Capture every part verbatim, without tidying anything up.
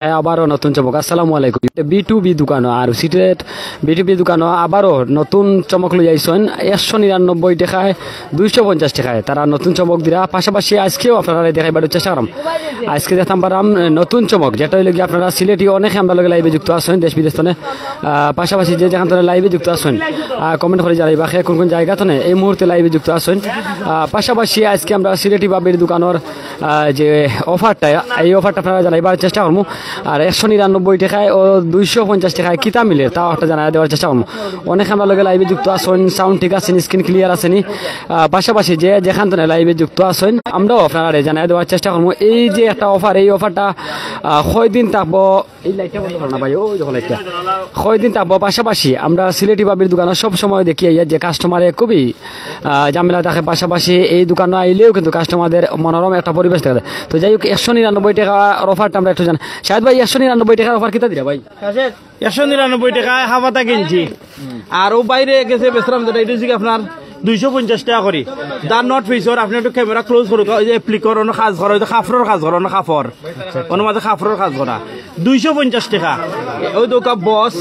আবারও নতুন চমক। আসসালামু আলাইকুম। বি টু বি দোকানো আর সিলেট বি টু বি দোকানো আবারও নতুন চমক লই আইছইন। একশো নিরানব্বই টেকায় দুইশো পঞ্চাশ টেকায় তারা নতুন চমক দিরা। পাশাপাশি আজকেও আপনারারে দেখাইবার চেষ্টা করলাম। আজকে দেখতাম পারাম নতুন চমক, যেটা অইলো গিয়া আপনারা সিলেটি অনেকে আমরার লগে লাইভে যুক্ত আছইন দেশ বিদেশ তনে। আহ, পাশাপাশি যে যেখান তনে লাইভে যুক্ত আছইন, আহ, কমেন্ট করি জানাইবা কে কোন কোন জায়গা তনে এই মুহূর্তে লাইভে যুক্ত আছইন। আহ, পাশাপাশি আজকে আমরা সিলেটি ভাবির দোকানর, আহ, যে অফারটা, এই অফারটা আপনারারে জানাইবার চেষ্টা করমু। আর একশো নিরানব্বই টেকায় ও দুইশো পঞ্চাশ টেকায় কিতা মিলের, তাও একটা জানাই দেওয়ার চেষ্টা করমু। অনেকে আমরার লগে লাইভে যুক্ত আছইন, সাউন্ড ঠিক আছে নি, স্ক্রিন ক্লিয়ার আছে নি? আহ, পাশাপাশি যে যেখান তনে লাইভে যুক্ত আছইন, আমরাও আপনারারে জানাই দেওয়ার চেষ্টা করমু। এই যে একটা অফার, এই অফারটা, আহ, কয়দিন থাকবো? এই লাইটটা বন্ধ করো না ভাই, ওই দেখো লাইটটা। কয়দিন থাকবো? পাশাপাশি আমরা সিলেটি ভাবির দোকানো সব সময় দেখি আইয়া যে কাস্টমারে খুবই, আহ, ঝামেলা থাকে, পাশাপাশি এই দোকানো আইলেও কিন্তু কাস্টমারদের মনোরম একটা পরিবেশ থাকে। তো যাই হোক, একশো নিরানব্বই টেকার অফারটা আমরা একটু জান, শাহেদ ভাই, একশো নিরানব্বই টেকার অফার কিতা দিরা ভাই? একশো নিরানব্বই টেকায় হাফ আতা কিনছি। আর ও বাইরে গেছে বেচরাম যেটা, এটা হচ্ছে কি আপনার দুইশো পঞ্চাশ টেকা করি। দাম নট ফিসর, আপনি একটু ক্যামেরা ক্লোজ করুক, ওই যে অ্যাপ্লিকর, অন্য কাজ করা, ওই যে কাপড়র কাজ করা, অন্য কাপড়। ওনার মাঝে কাপড়র কাজ করা। দুইশো পঞ্চাশ টেকা। ওই দোকা বস,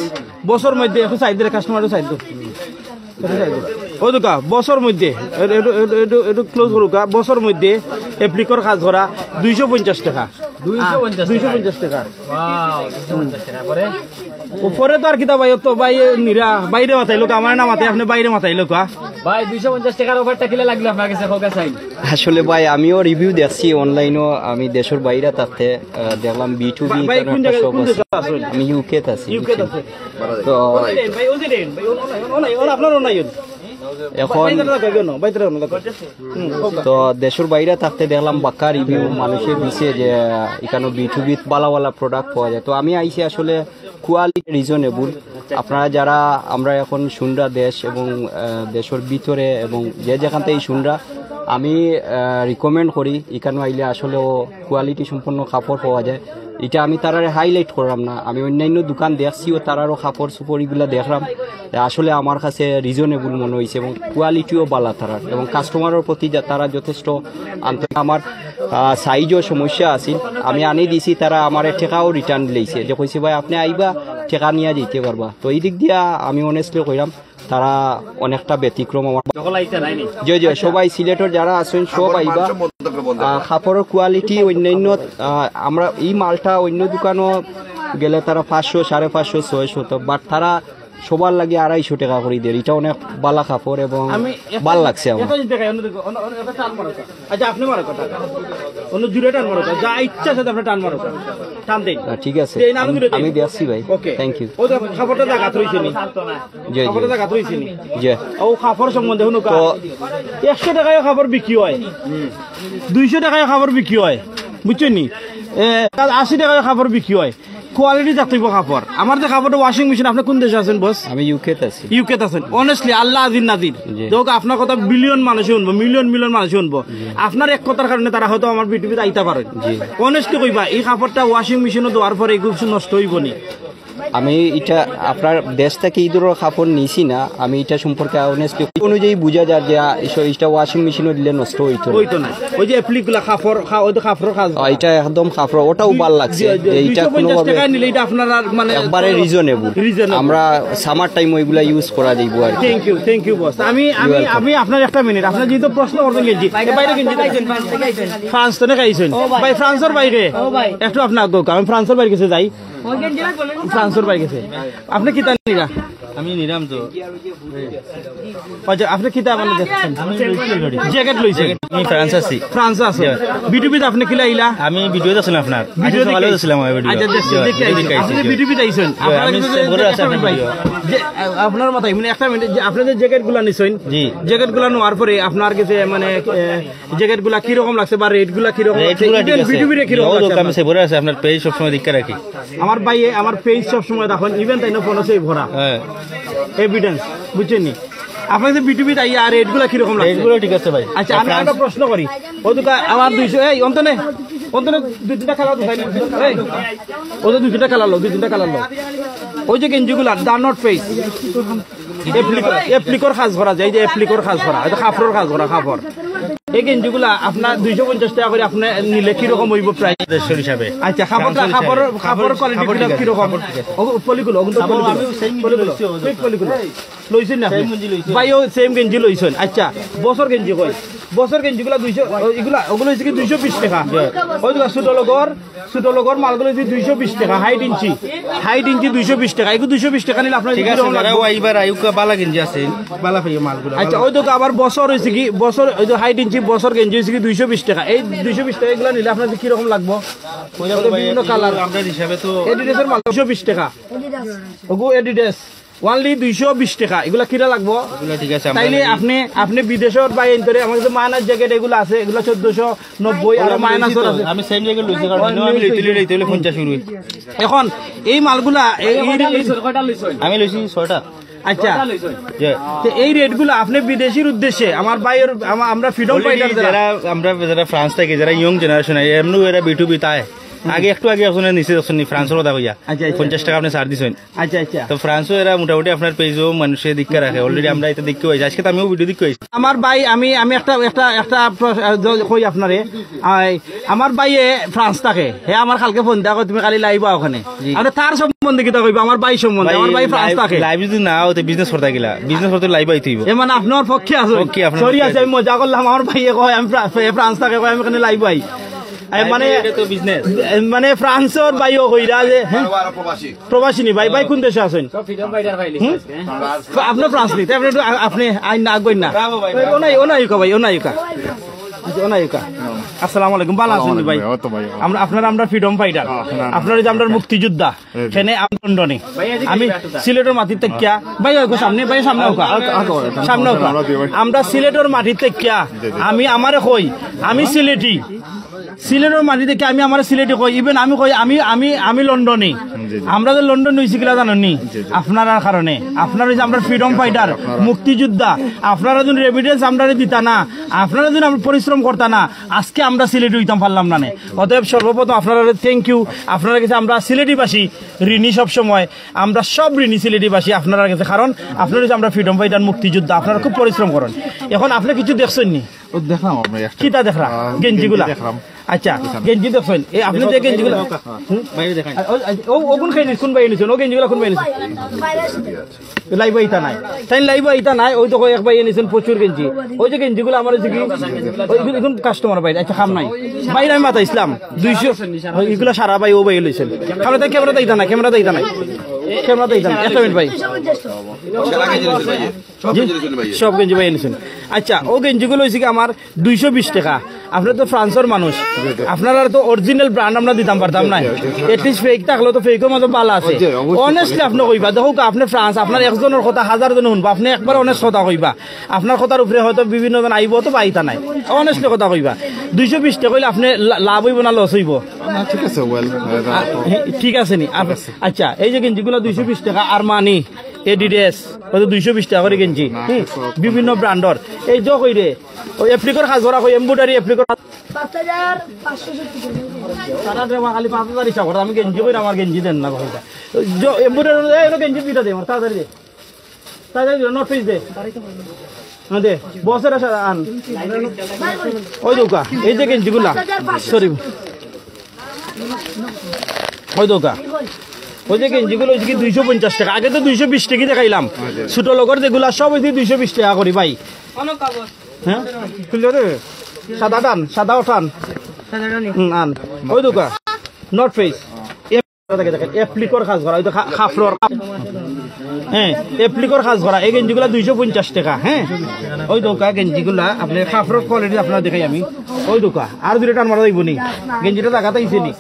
বসর মধ্যে একটু সাইড দিলে কাস্টমার একটু সাইড দিও। একটু সাইড দিও। ওই দোকা বসর মধ্যে, একটু, একটু, একটু, একটু ক্লোজ করুক, বসর মধ্যে অ্যাপ্লিকর কাজ করা দুইশো পঞ্চাশ টেকা। দুইশো পঞ্চাশ দুইশো পঞ্চাশ টেকা। Wow, দুইশো পঞ্চাশ টেকা। পরে? উপরে তো আর কিতা ভাই, ও তো ভাই এ নিরা, বাইরে মাতাইলো কা, আমার না মাতাই, আপনি বাইরে মাতাইলো কা। ভাই, দুইশো পঞ্চাশ টেকার অফারটা কিলা লাগলো আপনার কাছে, খোকা সাইন? আসলে ভাই, আমিও রিভিউ দেখছি অনলাইনও, আমি দেশর বাইরে থাকতে, আহ, দেখলাম বি টু বি ভাই, কোন জায়গায়, কোন দেশে আছেন? আমি ইউকে তে আছি, ইউকে তে আছেন। তো ওই যে দেন, ভাই, ওই যে দেন, ভাই, ওনা, ওনা, ওনা, আপনার ওনা ইউন। এখন বাইরে রাখো, কেন? বাইরে রাখো, রাখো। হুম, খোকা। তো দেশর বাইরে থাকতে দেখলাম বাক্কা রিভিউ মানুষে দিছে যে, আহ, এখানো বি টু বি ভালা ভালা প্রোডাক্ট পাওয়া যায়। তো আমি আইছি আসলে কোয়ালিটি রিজনেবল। আপনারা যারা আমরা এখন শুনরা দেশ এবং, আহ, দেশর ভিতরে এবং যে যেখান থেকে শুনরা, আমি, আহ, রিকমেন্ড করি এখানো আইলে আসলেও কোয়ালিটি সম্পন্ন কাপড় পাওয়া যায়। এটা আমি তারারে হাইলাইট করলাম না, আমি অন্যান্য দোকান দেখছি ও তারারও কাপড় চোপড় এগুলা দেখলাম। আসলে আমার কাছে রিজনেবল মনে হইছে এবং কোয়ালিটিও ভালা তারার এবং কাস্টমারর প্রতি যা-, তারা যথেষ্ট আন্তরিক। আমার, আহ, সাইজও সমস্যা আছিল, আমি আনি দিছি, তারা আমার টেকাও রিটার্ন লইছে, যে কইছে, "ভাই, আপনি আইবা, টেকা নিয়া যাইতে পারবা।" তো এই দিক দিয়া আমি অনেস্টলি কইলাম, তারা অনেকটা ব্যতিক্রম আমার। জি, জি, সবাই সিলেটর যারা আছেন সব আইবা। আহ, কাপড়র কোয়ালিটি অন্যান্য, আহ, আমরা এই মালটা অন্য দোকানো গেলে তারা পাঁচশো, সাড়ে পাঁচশো, ছয়শো, তো বাট তারা সবার লাগি আড়াইশো টেকা করি দের। এটা অনেক ভালা কাপড় এবং আমি এটা, ভালা লাগছে আমার। এটা যদি দেখাই, অন্য দিকে, অন্য, অন্য, এটা টান মারো। আচ্ছা, আপনি মারো কথা। অন্য জুড়ে টান মারো। যা ইচ্ছা সাথে আপনি টান মারো। টান দেন। আহ, ঠিক আছে, এই নাম আমি, জুড়ে দেন। আমি দেখছি ভাই। ওকে। Thank you। ও দেখো, কাপড়টা জাগাত রইছে নি? জি, জি। কাপড়টা জাগাত রইছে নি? জি। ও কাপড় সম্বন্ধে হুনো কা? তো একশো টেকায় কাপড় বিক্রি হয়। দুইশো টেকায় কাপড় বিক্রি হয়। বুঝছেন নি? এ, আশি টেকায় কাপড় বিক্রি হয়। কোয়ালিটি থাকতে হইব কাপড়। আমার যে কাপড়টা ওয়াশিং মেশিন, আপনি কোন দেশে আছেন, বস? আমি ইউকে তে আছি। ইউকে তে আছেন। অনেস্টলি, আল্লাহ আজিজ নাজির। জি। দেখো, আপনার কথা বিলিয়ন মানুষে শুনবো, মিলিয়ন মিলিয়ন মানুষে শুনবো। জি। আপনার এক কথার কারণে তারা হয়তো আমার বি টু বি তে আইতা পারে। জি। অনেস্টলি কইবা, এই কাপড়টা ওয়াশিং মেশিনও দেওয়ার পরে এগুলো নষ্ট হইব নি? আমি এটা আপনার দেশ থেকে এই ধরনের কাপড় নিছি না, আমি এটা সম্পর্কে অনেস্টলি অনুযায়ী বুঝা যায় যে, আহ, এটা ওয়াশিং মেশিনও দিলে নষ্ট হইতো না। হইতো না। ওই যে অ্যাপ্লিকগুলা কাপড়, কা-, ওই তো কাপড়ের কাজ। আহ, এটা একদম কাপড়, ওটাও ভালো লাগছে। জি, জি, যে এটা দুইশো পঞ্চাশ কোনোভাবে টাকা নিলে এটা আপনার আর মানে একবারে রিজনেবল। রিজনেবল। আমরা সামার টাইম ওইগুলা ইউজ করা যাইব আর কি। Thank you, thank you, বস। আমি, আমি, welcome। আমি আপনার একটা মিনিট, আপনার যেহেতু প্রশ্ন করতে গেছি, এ বাইরে কিন্তু ফ্রান্স তো নাকি আইছেন? ও ভাই। ভাই, ফ্রান্সের বাইরে। ও ভাই। একটু আপনার আগে, আমি ফ্রান্সের বাইরে গেছে যাই। ফ্রান্সের বাইরে গেছে। আপনি কিতা নিরা? আমি নিরাম তো। আচ্ছা, আপনি কিতা মানে দেখছেন? আমি লইছি already। জ্যাকেট লইছেন? আমি ফ্রান্স আছি। ফ্রান্স আছে। জি। বি টু বি তে আপনি কিলা আইলা? আমি ভিডিওত আছিলাম আপনার। ভিডিও আজকে সকালে দেখে? আছিলাম আমি ভিডিও। আচ্ছা, দেখছি, জি, দেখে ভিডিও আইছি। দেখে আইছি, আপনি জি। ভিডিও তে আইছেন? জি, আপনার আমি কিন্তু সেভরে আছে আপনার একটা ভিডিও। যে, আ-, আপনার মাথায়, মানে, একটা মিনিট, যে আপনি যে জ্যাকেটগুলা নিছেন, জি। জ্যাকেটগুলা নেওয়ার পরে আপনার কাছে, মানে, এ, জ্যাকেটগুলা কিরকম লাগছে বা রেটগুলা কিরকম লাগছে? রেটগুলা ঠিক even আছে। বি টু বি রে কিরকম ও, লাগছে দোকান আপনার? সেভরে আছে, আপনার পেজ সবসময় দেখে রাখি। আমার ভাই, আমার পেজ সবসময় দেখেন, even তাই না ফোনও সেভ করা। হ্যাঁ। এভিডেন্স, বুঝছেন নি? আপনার কাছে বি টু বি তাই আর রেটগুলা কিরকম লাগছে? রেটগুলা ঠিক আছে ভাই। আচ্ছা, আমি আপনার আরেকটা প্রশ্ন করি। ও দোকান আমার দুইশো, এই, অন্তনে, অন্তনে দুই তিনটা কালার দেখাই। এই, ও তো দুই তিনটা কালার লো, দুই তিনটা কালার লো। ওই যে গেঞ্জিগুলা, দা নট পেজ। অ্যাপ্লিক-, অ্যাপ্লিকর কাজ করা যায়, এই যে অ্যাপ্লিকর কাজ করা, এটা কাপড়র কাজ করা, কাপড়। এই গেঞ্জিগুলা আপনার দুইশো পঞ্চাশ টাকা করি, আপনি নিলে কিরকম অইবো প্রাইস? দেড়শো হিসাবে। আচ্ছা, কাপড়টা, ফ্রান্সের হিসাবে। কাপড়, কাপড় কাপড়, কোয়ালিটি কাপড় ঠিক আছে, কিরকম? কাপড় ঠিক আছে। ওগুলো পলিগুলো, ওগুলো তো কাপড় পলিগুলো। আমি সেম ফেক পলিগুলো। লইছেন না আপনি? সেম গেঞ্জি লইছি। ভাই, ও সেম গেঞ্জি লইছেন। আচ্ছা, বছর গেঞ্জি কই? বছর গেঞ্জিগুলা দুইশো, ও, এগুলা, ওগুলো হইছে কি দুইশো বিশ টাকা। ওই দেখো, ছোট লোকর, ছোট লোকর মালগুলো হইছে দুইশো বিশ টাকা, হাইট ইঞ্চি। হাইট ইঞ্চি দুইশো বিশ টাকা। এগুলো দুইশো বিশ টাকা নিলে আপনার ঠিক আছে, কিরকম যারা লাগবে? ওয়াইবার আইউক্কা বালা গেঞ্জি আছে, বালা পাইয়া মালগুলো, আচ্ছা, বালা। ওই দেখো আবার বছর হইছে কি, বছর ওই যে হাইট ইঞ্চি বছর গেঞ্জি হইছে কি দুইশো বিশ টাকা। এই দুইশো বিশ টাকা এগুলা নিলে আপনার কিরকম লাগবো? ওই দেখো ভাই, বিভিন্ন কালার। আমরা হিসাবে তো Adidas এর মাল দুইশো বিশ টাকা। ওগু Adidas। Only দুইশো বিশ টাকা, এগুলা কিরা লাগবো? এগুলা ঠিক আছে, আমরা তাইলে লাগি। আপনি, আপনি বিদেশর ভাই এন্তরে আমার কাছে মাইনাস জ্যাকেট এগুলা আছে, এগুলা চোদ্দশো নব্বই, আরো আমি মাইনাস লইছি তো, আছে। আমি সেম জ্যাকেট লইছি, কারণ ও, নিলেও আমি লইছি। লইতে, লইতে, লইতে পঞ্চাশ ইউরো। এখন এই মালগুলা, এই, এই, এই, আমি লইছি ছয়টা। আচ্ছা। জি। তো এই রেটগুলা আপনি বিদেশির উদ্দেশ্যে আমার ভাইয়ের, আমা-, আমরা ফ্রিডম Already ফাইটার যারা যারা, আমরা যারা ফ্রান্স থাকি, যারা ইয়ং জেনারেশন, এমনি এরা বিটুবি তাই। আগে একটু আগে একজনে নিচে দেখছেন নি, ফ্রান্সর কথা কইয়া। আচ্ছা, আচ্ছা। পঞ্চাশ টাকা আপনি ছাড় দিছেন। আচ্ছা, আচ্ছা। তো ফ্রান্সও এরা মোটামুটি আপনার পেজও মানুষে দিক্কা রাখে। Already আমরা এটা দেখতে পাইছি। আজকে তো আমিও ভিডিও দেখতে পাইছি। আমার ভাই, আমি, আমি একটা, একটা, একটা প্র-, আহ, জ-, কই আপনারে। আই, আমার ভাইয়ে ফ্রান্স থাকে। হে আমার কালকে ফোন দেওয়া, "তুমি কালি লাইভ আও ওখানে।" জি। আপনি তার সম্বন্ধে কিতা কইবা? আমার ভাই সম্বন্ধে। ভাই, আমার ভাই ফ্রান্স লাইভ, থাকে। লাইভ যদি না অইতে বিজনেস করতে গেলা, বিজনেস করতে লাইভ আইতে হইব। এ মানে আপনার পক্ষে আছে। পক্ষে আপনার সরি পক্ষে আছে, আমি আছে। মজা করলাম। আমার ভাইয়ে কয়, "আমি ফ্রা-, ফ্রা-, ফ্রান্স থাকে," কয়, "আমি এখানে লাইভ আই।" এ, মানে, এটা তো বিজনেস। এ, মানে, ফ্রান্সর ভাইও কইরা যে, হ্যাঁ? বারো বারো প্রবাসী। প্রবাসী নি ভাই, ভাই কোন দেশে আছেন? সব ফ্রিডম ফাইটার ভাই হুম? লিখে আজকে। ফ্রা-, আপনি ফ্রান্স নি, তাই আপনি একটু আ-, আপনি আইন না, আগুন না। ব্রাভো ভাই, ওই, ব্রাভো। ওনাই, ওনাই কা ভাই, ওনাই কা। আচ্ছা, ওনাই কা। আসসালামু আলাইকুম, ভালা আছেন নি ভাই? ওয়ালাইকুম আসসালাম। আমরা, আপনারা, আমরা ফ্রিডম ফাইটার। হ্যাঁ, হ্যাঁ। আপনারা যে আমরা মুক্তিযোদ্ধা, হ্যাঁ, জি। এখানে আমি লন্ডনে। আমি সিলেটর মাটিত থাকিয়া, ভাই, ওই সামনে, ভাই, সামনে হোকা। আ-, আ-, আ-, সামনে হোকা। আমরা সিলেটর মাটিত থাকিয়া, জি, জি। আমি আমারে কই, আমি সিলেটি। সিলেটর মাটিত থাকিয়া আমি আমারে সিলেটি কই, even আমি কই, আমি, আমি, আমি লন্ডনি। জি, জি। আমরা যে লন্ডন অইছি কিলা জানো নি? জি, জি। আপনারার কারণে। আপনারা যে আমরা ফ্রিডম ফাইটার, আপনারা। মুক্তিযোদ্ধা, আপনারা যদি রেমিটেন্স আমরারে দিতা না, আপনারা যদি আমরা পরিশ্রম করতা না, আজকে আমরা সিলেটি অইতাম পারলাম না নে। অতএব সর্বপ্রথম আপনারারে thank you, আপনারার কাছে আমরা সিলেটিবাসী ঋণী সব সময়, আমরা সব ঋণী সিলেটিবাসী আপনারার কাছে, কারণ আপনারা হইছে আমরা ফ্রিডম ফাইটার, মুক্তিযোদ্ধা, আপনারা খুব পরিশ্রম করেন। এখন আপনি কিছু দেখছেন নি? ও দেখলাম আমরা একটা। কিতা দেখরা? আহ, গেঞ্জিগুলা? গেঞ্জি দেখলাম। আচ্ছা, গেঞ্জি দেখছেন? এ, আপনি যে গেঞ্জিগুলা? হুম? বাইরে দেখাই। ও, ও, ও কোন খাই নিছেন? কোন ভাই নিছেন? ও গেঞ্জিগুলা কোন ভাই নিছেন? লাইভ আইতা নাই। তাই লাইভ আইতা নাই, ওই তো কয় এক ভাই নিছেন প্রচুর গেঞ্জি। ওই যে গেঞ্জিগুলা আমার হইছে কি, ওই এগুলো এখন কাস্টমার ভাই, আচ্ছা, কাম নাই। ভাই আমি মাতাইছিলাম, দুইশো, ওই এগুলা সারা ভাই ও ভাই লইছেন। ক্যামেরা দেখাইতা না, ক্যামেরা দেখাইতা না। ক্যামেরা দেখাইতা না, একটা মিনিট ভাই। জি? সব গেঞ্জি ভাই নিছেন। আচ্ছা, ও গেঞ্জিগুলা হইছে কি আমার দুইশো বিশ টাকা। আপনি তো ফ্রান্সর মানুষ, আপনারার তো অরিজিনাল ব্র্যান্ড আমরা দিতাম পারতাম না। At least ফেক থাকলেও তো ফেকর মতো ভালা আছে। জি, অবশ্যই। Honestly আপনি কইবা, দেখো আপনি ফ্রান্স, আপনার একজনের কথা হাজার জনে শুনবা, আপনি একবার honest কথা কইবা। আপনার কথার উপরে হয়তো বিভিন্ন জন আইব, তো পাইতা নাই। Honestly কথা কইবা, দুইশো বিশ টাকা কইলে আপনি লা-, লাভ হইব না লস হইব? না, ঠিক আছে, well, এটা তো হ্যাঁ, ঠিক আছে নি? আপ-, আচ্ছা, এই যে গেঞ্জিগুলা দুইশো বিশ টাকা, আরমানি, এডিডাস, হয়তো দুইশো বিশ টাকা করে গেঞ্জি, না, হুম, সব বিভিন্ন ব্র্যান্ডর। এই যে কই রে, ওই অ্যাপ্লিকর কাজ করা, ওই এমব্রয়ডারি অ্যাপ্লিকর। পাঁচ হাজার পাঁচশো সত্তর। তারা দেওয়া খালি পাঁচ হাজার হিসাব করে, আমি গেঞ্জি কই, আমার গেঞ্জি দেন না ভাই। যে এমব্রয়ডারি, এই হলো গেঞ্জি দুইটা দে আমার, তাড়াতাড়ি দে। তাড়াতাড়ি দে, নর্থ ফেস দে। হ্যাঁ, দে। বসের আছে, আন। ওই দেখো, এই যে গেঞ্জিগুলা। সরি। ওই দেখো। ওই যে গেঞ্জিগুলা হইছে কি দুইশো পঞ্চাশ টাকা। আগে তো দুইশো বিশ টাকা দেখাইলাম। ছোট লোকর যেগুলা সব হইছে দুইশো বিশ টাকা করি ভাই। হ্যাঁ? খুললে রে। সাদা টান, সাদা টান। হুম, আন। ওই দেখো। North face. দেখেন, দেখেন, অ্যাপ্লিকর কাজ করা, ওই তো খা-, খাফরর কাপ-, হ্যাঁ, অ্যাপ্লিকর কাজ করা। এই গেঞ্জিগুলা দুইশো পঞ্চাশ টাকা, হ্যাঁ। ওই দেখো গেঞ্জিগুলা, আপনি খাফরর কোয়ালিটি আপনারে দেখাই আমি। ওই দেখো, আর দুইটা টান মারা যাইব নি? গেঞ্জিটা জাগাত আইছে নি?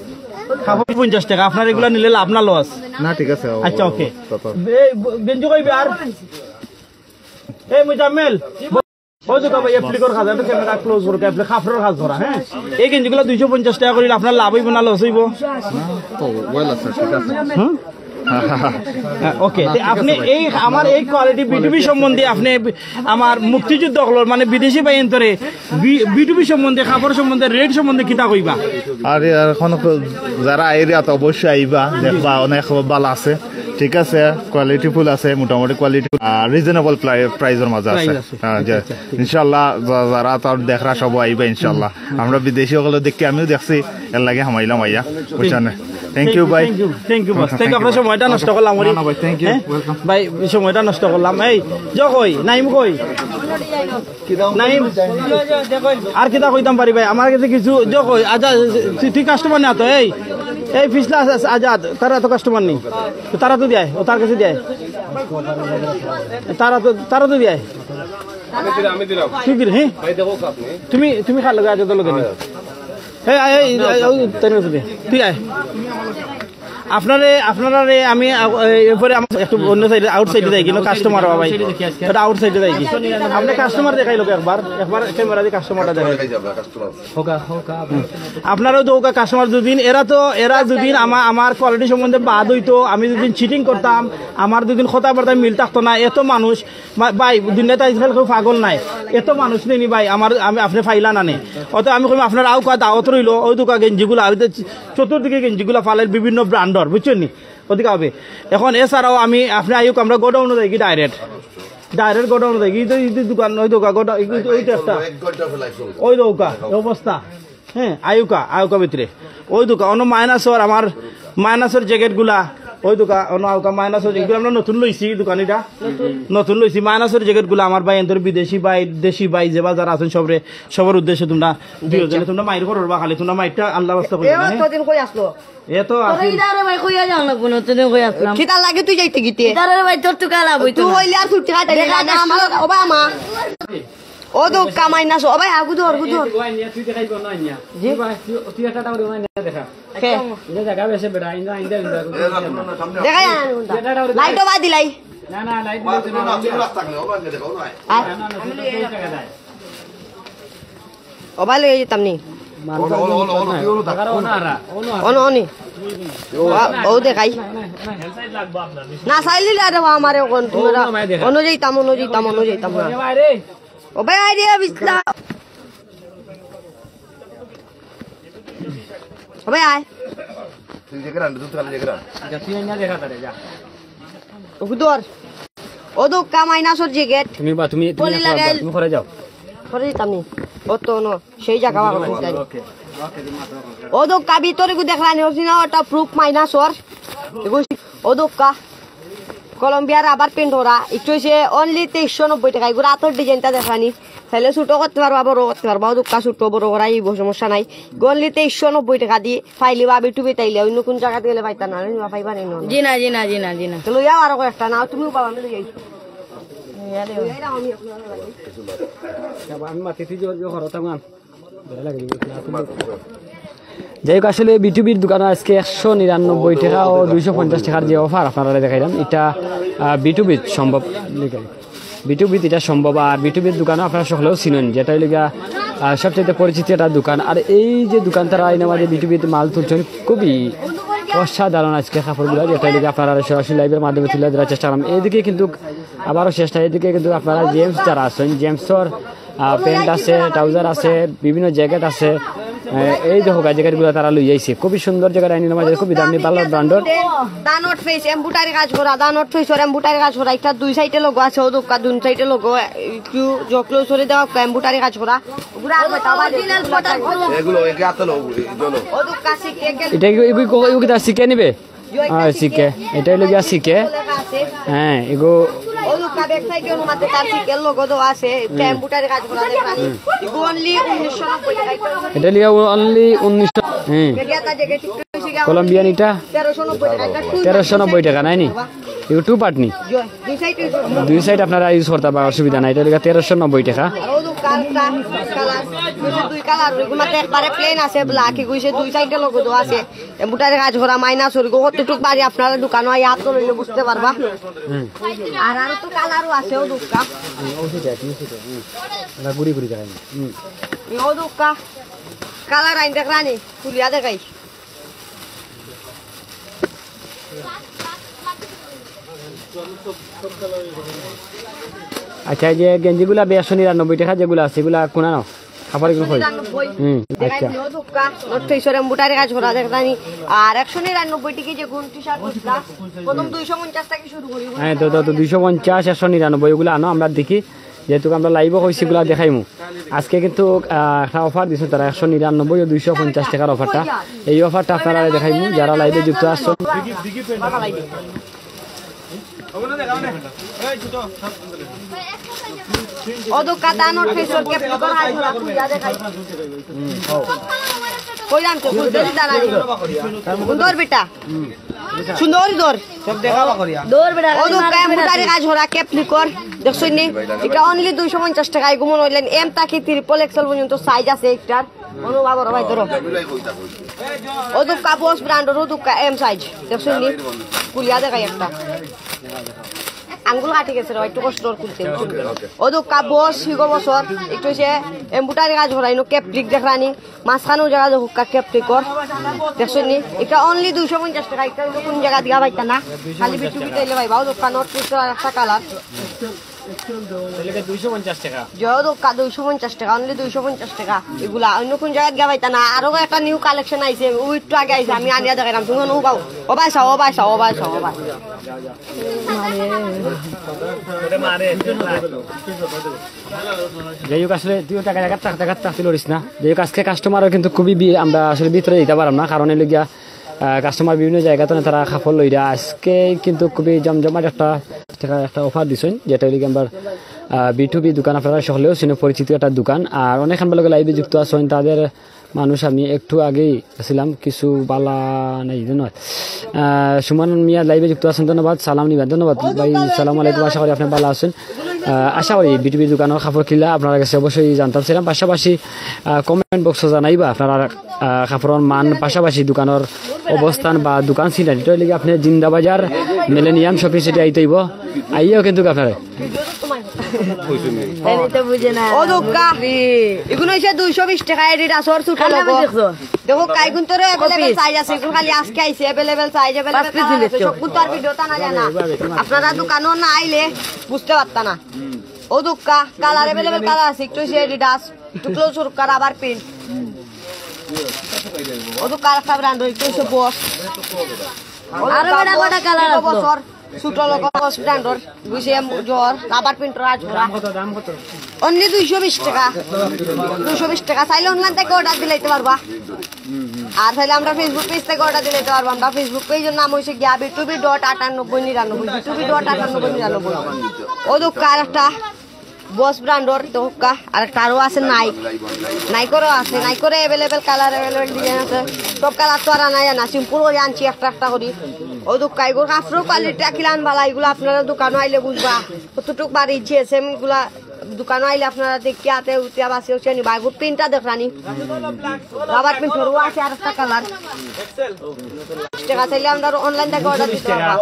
খাফর পঞ্চাশ টাকা, আপনার এগুলা নিলে লাভ না লস? না, ঠিক আছে, ও, আচ্ছা, ওকে। তো, তো। এই ব-, গেঞ্জি কইবে আর? এই মুজাম্মেল, ওই দেখো ভাই, অ্যাপ্লিকর কাজ, একটু ক্যামেরা ক্লোজ করো, অ্যাপ্লি-, খাফরর কাজ করা, হ্যাঁ? এই গেঞ্জিগুলা দুইশো পঞ্চাশ টাকা করিলে আপনার লাভ হইব না লস হইব? না, তো well আছে, ঠিক আছে। হুম? হ্যাঁ, ওকে। না, তে ঠিক আপনি আছে ভাই। এই, আমার এই কোয়ালিটি বিটুবি সম্বন্ধে আপনি আমার মুক্তিযুদ্ধ অকলর, মানে বিদেশি ভাইয়াইন্তরে বি-, বিটুবি সম্বন্ধে, কাপড় সম্বন্ধে, রেট সম্বন্ধে কিতা কইবা? আর এখন যারা আইরা তো অবশ্যই আইবা, দেখবা অনেক ভালা আছে। ঠিক আছে, কোয়ালিটিফুল আছে, মোটামুটি কোয়ালিটি, রিজনেবল প্রাইসর মাঝে আছে। প্রাইস আছে। হ্যাঁ, আচ্ছা, যে আচ্ছা, ঠিক আছে। ইনশাআল্লাহ, যা-, যারা তার দেখরা সব আইবা ইনশাআল্লাহ। আমরা বিদেশি হকলে দেখি, আমিও দেখছি, এর লাগি হামাইলাম আইয়া, বুঝছেন? থ্যাংক ইউ ভাই। Thank you boss, thank you. আপনার সময়টা নষ্ট করলাম। না, না ভাই, থ্যাংক ইউ। হ্যাঁ? ওয়েলকাম। ভাই, সময়টা নষ্ট করলাম। এই, জো কই, নাইম কই? নাইম, আর কিতা কইতাম পারি ভাই, আমার কাছে কিছু, জো কই, আজাদ, তুই, তুই কাস্টমার না তো? এই, এই ফিসলা আজ-, আজাদ, তারা তো কাস্টমার নেই। তো তারা তো দেয়, ও তার কাছে দেয়। তারা তো, তারা তো দেয়। আমি দিলাম, আমি দিলাম। তুই দিলে, হ্যাঁ? ভাই, দেখো আপনি। তুমি, তুমি কার লগে আজাদ লগে নেই? এই, এই, এই, এই, ওই, তাই না, তুই দে। তুই আয়। আপনারে, আপনারে আমি, আ, এ, এরপরে আমার একটু অন্য সাইডে, আউটসাইডে যাই, কিন্তু কাস্টমার বাবা ভাই। এটা আউটসাইডে যাই কি? আপনি কাস্টমার দেখাই লোক একবার, একবার ক্যামেরা দিয়ে কাস্টমারটা দেখাই। আপনারাও তো ওকা কাস্টমার দুদিন, এরা তো, এরা দুদিন আমা-, আমার কোয়ালিটি সম্বন্ধে বাদ হইতো, আমি দুদিন চিটিং করতাম, আমার দুদিন কথাবার্তায় মিল থাকতো না, এত মানুষ, মা-, ভাই, দুনিয়াতে আজকাল কেউ পাগল নাই, এত মানুষ নেই নি ভাই, আমার, আমি, আপনি ফাইলা না নে। অত আমি কইম, আপনার আউকা দাওয়াত রইলো, ওই দোকা গেঞ্জিগুলা, আমি তো চতুর্দিকে গেঞ্জিগুলা ফালাইল বিভিন্ন ব্র্যান্ডর, বুঝছেন নি? ওদিকে হবে। এখন এছাড়াও আমি, আপনি আইউক, আমরা গোডাউনে যাই কি ডাইরেক্ট, ডাইরেক্ট গোডাউনে যাই কি, এই যে, এই যে দোকান, ওই দোকা, গোডা-, এই যে, ওই যে একটা, এক ঘন্টা ফেলাই চলবে। ওই দোকা, এই অবস্থা। হ্যাঁ, আইউকা, আইউকা ভিতরে। ওই দোকা, অন্য মাইনাসর, আমার মাইনাসর জ্যাকেটগুলা, ওই দোকা, অন্য আউকা মাইনাসর জ্যাকেটগুলা আমরা নতুন লইছি, দোকানিটা। নতুন লইছি, মাইনাসর জ্যাকেটগুলা আমার ভাই, এন্তর বিদেশি ভাই, দেশি ভাই, যে বাজার আছেন সবরে, সবার উদ্দেশ্যে তোমরা দিও, যেন তোমরা মাইর করো বা খালি, তোমরা মাইরটা আল্লাহ বাস্তা করবে এ না, হ্যাঁ? অতদিন কই আসলো? এ তো তোরা আছে। ইদারে ভাই কইয়া যাও না, কোনো দিন কই আসলাম। কিতা লাগে তুই যাইতে গিতে? ইদারে ভাই তোর তো কালা বইতো তুই না। হইলে আর ছুটি কাটাই দেখা না, আমার, ও বা মা। ও তো কামাই না, ও ভাই, আগু ধর, আগু ধর। তুই আইনিয়া, তুই দেখাই কোন আইনিয়া? জি। তুই ভাই, তুই, তুই একটা টাকা আইনিয়া দেখা। কে? এটা দেখা বেশি বেড়া, ইন্দা, ইন্দা, ইন্দা। দেখাই আন, উল্টা। এটা, এটা, এটা। লাইটও বাদ দিলাই। না, না, লাইট দিলে না, না, না, না। না, না, না, না, না, না। ওবা লই যেতাম নি। অনো, অনি। ও, ও দেখাই। না, চাইলি না রে বা আমারে অখন, তোমরা। অনো যাইতাম, অনো যাইতাম, অনো যাইতাম না। ও ভাই, আয় রে, বিছলা। ও ভাই, আয়। তুই যে গ্রান্ড, তুই তাহলে যে গ্রান্ড। যা, তুই না দেখা তারে, যা। উগুদর। ও দোকা মাইনাসর জ্যাকেট। তুমি বা, তুমি, তুমি পলি এখন লাগাইল। তুমি করে যাও। করে দিতাম নি। ও তো ন, সেই জায়গা বাবা করে যাই। ওকে, ওকে, তুমি মাত্র করো। ও দোকা ভিতরে গু দেখলানি, ওর সিনা ওটা প্রুফ মাইনাসর। এগু, ও দোকা। কলম্বিয়া রাবার প্রিন্ট ওরা। একটু হইছে only তেইশশো নব্বই টাকা। এগুলো আতর ডিজাইনটা দেখানি। চাইলে ছোট করতে পারবা, বড় করতে পারবা। ও দোকা ছোট, বড় করা, এই সমস্যা নাই। Only তেইশশো নব্বই টাকা দি। পাইলে বা বিটুবি তাইলে অন্য কোন জাগাত গেলে পাইতা না, অন্য পাইবা নি না। জি না, জি না, জি না, জি না। তো লইয়া আরো কয়েকটা নাও, তুমিও পাবা, আমি লই আইছি। আমি মাতিছি যে, যে ঘরো থাকবান। যাই হোক, আসলে বিটুবির দোকানো আজকে একশো নিরানব্বই টাকা ও দুইশো পঞ্চাশ টাকার যে অফার আপনারা দেখাইলাম, এটা, আহ, বিটুবিত সম্ভব। বিটুবিত এটা সম্ভব। আর বিটুবির দোকানও আপনারা সকলেও চিনেন, যেটা হইল গিয়া, আহ, সবচেয়ে পরিচিত একটা দোকান। আর এই যে দোকান তারা এই নামাজে বিটুবিত মাল তুলছেন, খুবই অসাধারণ আজকে কাপড়গুলো, যেটা হইল গিয়া আপনারা সরাসরি লাইভের মাধ্যমে তুলে ধরার চেষ্টা করলাম। এইদিকে কিন্তু আবারও চেষ্টা, এইদিকে কিন্তু আপনারা জেন্টস যারা আছেন, জেন্টসর, আহ, প্যান্ট আছে, ট্রাউজার আছে, বিভিন্ন জ্যাকেট আছে। এ, এই দেখো, জ্যাকেটগুলো তারা লই আইছে। খুবই সুন্দর জ্যাকেট, আইনি নামাজ, খুবই দামি, ভালো ব্র্যান্ডর। ডানোট ফেস এমব্রয়ডারি কাজ করা, ডানোট ফেসর এমব্রয়ডারি কাজ করা। একটা দুই সাইডে লোগো আছে, ও দোকা দুই সাইডে লোগো। একটু জোক লো সরে দেওয়া, এমব্রয়ডারি কাজ করা। ওগুলো আর কয়টা আবার অরিজিনাল প্রোডাক্ট। এগুলো, এগুলো তো লো, এগুলো। ও দোকা শিখে গেল। এটা কি, এগুলো, এগুলো কি তার শিখে নিবে? ইয়ো, এটা হ্যাঁ, শিখে। শিখে। এটা হইলো গিয়া শিখে। লেখা আছে। হ্যাঁ, এগো। ও দোকা ব্যাক সাইডে অনুমাতে তার শিখে লোগো দেওয়া আছে। এটা এমব্রয়ডারি কাজ করা লেখা আছে। এগো only উনিশশো নব্বই টাকা। এটা লিয়া only উনিশশো। হ্যাঁ। এটা তা জায়গায় ঠিক হইছে গিয়া কলম্বিয়ান এটা? তেরোশো নব্বই টাকা। এটা টু তেরোশো নব্বই টাকা, নাই নি? এগো টু পার্ট নি? ইয়ো, দুই সাইডে। দুই সাইড আপনারা ইউজ করতে পারেন, অসুবিধা নাই। এটা হইলো গিয়া তেরোশো নব্বই টাকা। আর ও দোকানটা কালার, দুই কালার, ওইগুলো একবারে প্লেন আছে, ব্ল্যাক, এগো হইছে দুই সাইডে লোগো দেওয়া আছে। এমব্রয়ডারি কাজ করা, মাইনাস ওর গো, কতটুক বাড়ি আপনারা দোকানো আইয়া হাত লইলে বুঝতে পারবা। হুম। আর আরো তো কালারও আছে, ও দোকা। হুম, ও সেটা, তুমি সেটা, হুম। ওটা ঘুরি ঘুরি দেখাই। হুম। ও দোকা। কালার আইন দেখ রানী, খুলিয়া দেখাই। আচ্ছা, এই যে গেঞ্জিগুলা বেশ নিরানব্বই টাকা যেগুলা আছে, এগুলা কোনা নাও? আবার এগুলো কই? নিরানব্বই। হুম, দেখাই আচ্ছা। দিও দুক্কা, নর্থ ইস্টর এমব্রয়ডারি কাজ করা দেখতানি। আর একশো নিরানব্বই টিকি যে গুণ টি-শার্ট বুঝলা, প্রথম দুইশো পঞ্চাশ টাকা শুরু করি। হ্যাঁ, তো, তো, তো দুইশো পঞ্চাশ, একশো নিরানব্বই ওগুলো আনো, আমরা দেখি। যেহেতু আমরা লাইভও কইছি, ওগুলা দেখাইমু। আজকে কিন্তু, আহ, একটা অফার দিছে তারা, একশো নিরানব্বই ও দুইশো পঞ্চাশ টাকার অফারটা। এই অফারটা আপনারা দেখাইমু, যারা লাইভে যুক্ত আছেন। ও দুক্কা, দানর ফেসর ক্যাপ কর, আজ ওরা খুলিয়া দেখাই। কই জানতো, খুলতে দি দাঁড়ানি। সুন্দর বেটা। সুন্দর দর। সব দেখাবা করিয়া। দর বেটা, ও দুক্কা, এমব্রয়ডারি কাজ করা ক্যাপ কর। দেখছইন নি? এটা only দুইশো পঞ্চাশ টাকা। এগুলো অনলাইন এম থাকি ট্রিপল এক্সেল পর্যন্ত সাইজ আছে একটার। অনু বাবা, ভাই, ধরো। ও দুক্কা, বস ব্র্যান্ডর, ও দুক্কা, এম সাইজ। দেখছইন নি? খুলিয়া দেখাই একটা। আঙ্গুল কাটি গেছে রে, একটু কষ্ট করে খুলতে। ও দুক্কা, বস, হিগো বছর, একটু সে এমব্রয়ডারি কাজ করা, ইনো ক্যাপ দেখরানি, মাঝখানেও জায়গা দেখো, ক্যাপ কর। দেখছইন নি? এটা only দুইশো পঞ্চাশ টাকা, এটা অন্য কোন জায়গা দিয়া পাইতা না। খালি বিটুবি তাইলে পাইবা, ও দুক্কা, নর্থ ইস্টর আর একটা কালার। তাহলে এটা দুইশো পঞ্চাশ টাকা। জয় দোকা দুইশো পঞ্চাশ টাকা, only দুইশো পঞ্চাশ টাকা। এগুলা অন্য কোন জায়গায় গিয়া পাইতা না। আরো একটা নিউ কালেকশন আইছে, ওই একটু আগে আইছে, আমি আনিয়া দেখাইলাম। তুমি ও পাও, ও ভাই চাও, ও ভাই চাও, ও ভাই চাও, ও ভাই। যাই হোক, আসলে তুইও টাকা দেখাত থাক, দেখাত থাক, তুই লড়িস না। যাই হোক, আজকে কাস্টমারও কিন্তু খুবই বি-, আমরা আসলে ভিতরে দিতে পারলাম না, কারণ হইলো গিয়া, আহ, কাস্টমার বিভিন্ন জায়গা থেকে তারা কাপড় লইরা। আজকে কিন্তু খুবই জমজমাট একটা, একটা, একটা অফার দিছইন, যেটা হইলো গিয়া আমরা, আহ, বি টু বি দোকান, আপনারা সকলেও চিনো, পরিচিত একটা দোকান। আর অনেক আমরা লোক লাইভে যুক্ত আছেন, তাদের মানুষ আমি একটু আগেই আছিলাম, কিছু বালা নাই, ধন্যবাদ। আহ, সুমন মিয়া লাইভে যুক্ত আছেন, ধন্যবাদ। সালাম নিবা, ধন্যবাদ ভাই, সালাম আলাইকুম, আশা করি আপনি ভালো আছেন। আহ, আশা করি বি টু বি দোকানের কাপড় কিলা আপনার কাছে অবশ্যই জানতাম ছিলাম। পাশাপাশি, আহ, কমেন্ট বক্সে জানাইবা আপনারা, আহ, কাপড়ের মান, পাশাপাশি দোকানের অবস্থান বা দোকান সিনারি। এটা হইলে কি আপনি জিন্দাবাজার মিলেনিয়াম শপিং সিটি আইতে হইব, আইয়াও কিন্তু আপনারা। তাই তো বুঝে না। ও দোকা। এগুলো হইছে দুইশো বিশ টাকা, এডিডাসর ছোট কার নামে লোগো। দেখছো? দেখো, কাইগুন তোর অ্যাভেলেবল কপি। সাইজ আছে, এগুলো খালি আজকে আইছে, অ্যাভেলেবল সাইজ, অ্যাভেলেবল পাঁচ পিস কালার আছে। নিলে সব কিন্তু আর ভিডিওটা না জানা। আপনারা দোকানও না আইলে বুঝতে পারতা না। ও দোকা, কালার অ্যাভেলেবল কালার আছে, একটু হইছে এডিডাস, একটু ক্লোজ সরকার আবার প্রিন্ট। ও দোকা আরেকটা ব্র্যান্ড, একটু হইছে বস। আরো বেটা কটা কালার আছে। বছর ছোট লোক বস ব্র্যান্ডর, বুঝে জোর, রাবার প্রিন্টর আজ করা। দাম কত, দাম কত? অনলি দুইশো বিশ টাকা। দুইশো বিশ টাকা। চাইলে অনলাইন থেকে অর্ডার দিলাইতে পারবা। আর চাইলে আমরা Facebook পেজ থেকে অর্ডার দিলাইতে পারবা। আমরা Facebook পেজের নাম হইছে গিয়া বিটুবি ডট আটানব্বই নিরানব্বই, বিটুবি ডট আটানব্বই নিরানব্বই। ও দোকা আরেকটা বস ব্র্যান্ডর, দোকা আরেকটা আরো আছে নাইক। নাইকরও আছে, নাইকরে অ্যাভেলেবল কালার, অ্যাভেলেবল ডিজাইন আছে। সব কালার তো আর আনা যায় না, সিম্পল করে আনছি একটা একটা করি। ও দোকা, এগুলো কাপড়ের কোয়ালিটি কিলান বালা, এগুলো আপনারা দোকানে আইলে বুঝবা। কতটুক বাড়ি জিএসএম গুলা দোকানে আইলে আপনারা দেখিয়া আতে উতিয়া বাসি উতিয়া নিবা। এগুলো প্রিন্টটা দেখরানি। রাবার প্রিন্টরও আছে আরেকটা কালার। টাকা চাইলে আমরা অনলাইন থেকে অর্ডার দিতে পারবা।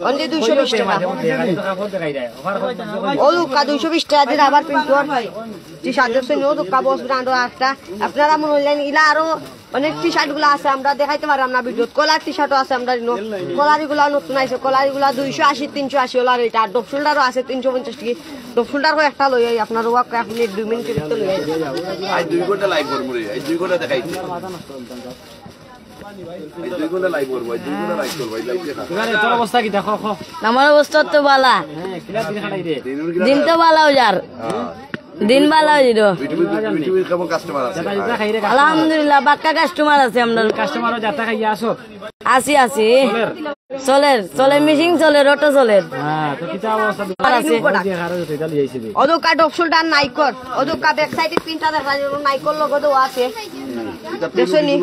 অনলি দুইশো বিশ টাকা। ও দোকা দুইশো বিশ টাকা দিয়ে রাবার প্রিন্টর। টি শার্ট দেখছেন, ও দোকা বস ব্র্যান্ডও একটা। আপনারা মনে হইলেন ইলা আরো অনেক টি শার্ট গুলা আছে, আমরা দেখাইতে পারলাম না ভিডিওত। কলার টি শার্টও আছে আমরা ইনো। কলার এগুলা নতুন আইছে, কলার এগুলা দুইশো আশি, তিনশো আশি ওলা রেট। আর ডপ শোল্ডারও আছে তিনশো পঞ্চাশ টাকা। ডপ শোল্ডার একটা লই আই, আপনার ওয়াক এক মিনিট, দুই মিনিট ভিতরে লই আই। আজ দুই ঘন্টা লাইভ করবো রে, আজ দুই ঘন্টা দেখাইছি। আজ দুই ঘন্টা লাইভ করবো, আজ দুই ঘন্টা লাইভ করবো, আজ লাইভ দেখা। এবারে তোর অবস্থা কিতা? ক, ক। আমার অবস্থা তো বালা। হ্যাঁ, কিলা দিন কাটাই রে? দিন তো বালাও যার। হ্যাঁ। দিন বালা হইল। বিটুবি, বিটুবির কেমন কাস্টমার আছে? যাতা, যাতা খাই রে, কাস্টমার। আলহামদুলিল্লাহ, বাক্কা কাস্টমারও যাতা খাইয়া আসো। আছি, আছি। চলের? চলের, চলের, মেশিন চলের, অটো চলের। হ্যাঁ, তো কিতা অবস্থা? আর আছে। ওই যে হারা যেতে, এটা লিয়ে আইছে রে। অদোকা ডপ শোল্ডার নাইকর, অদোকা ব্যাক সাইডে প্রিন্টটা দেখা যায়, নাইকর লোগো দেওয়া আছে। দেখছো নি?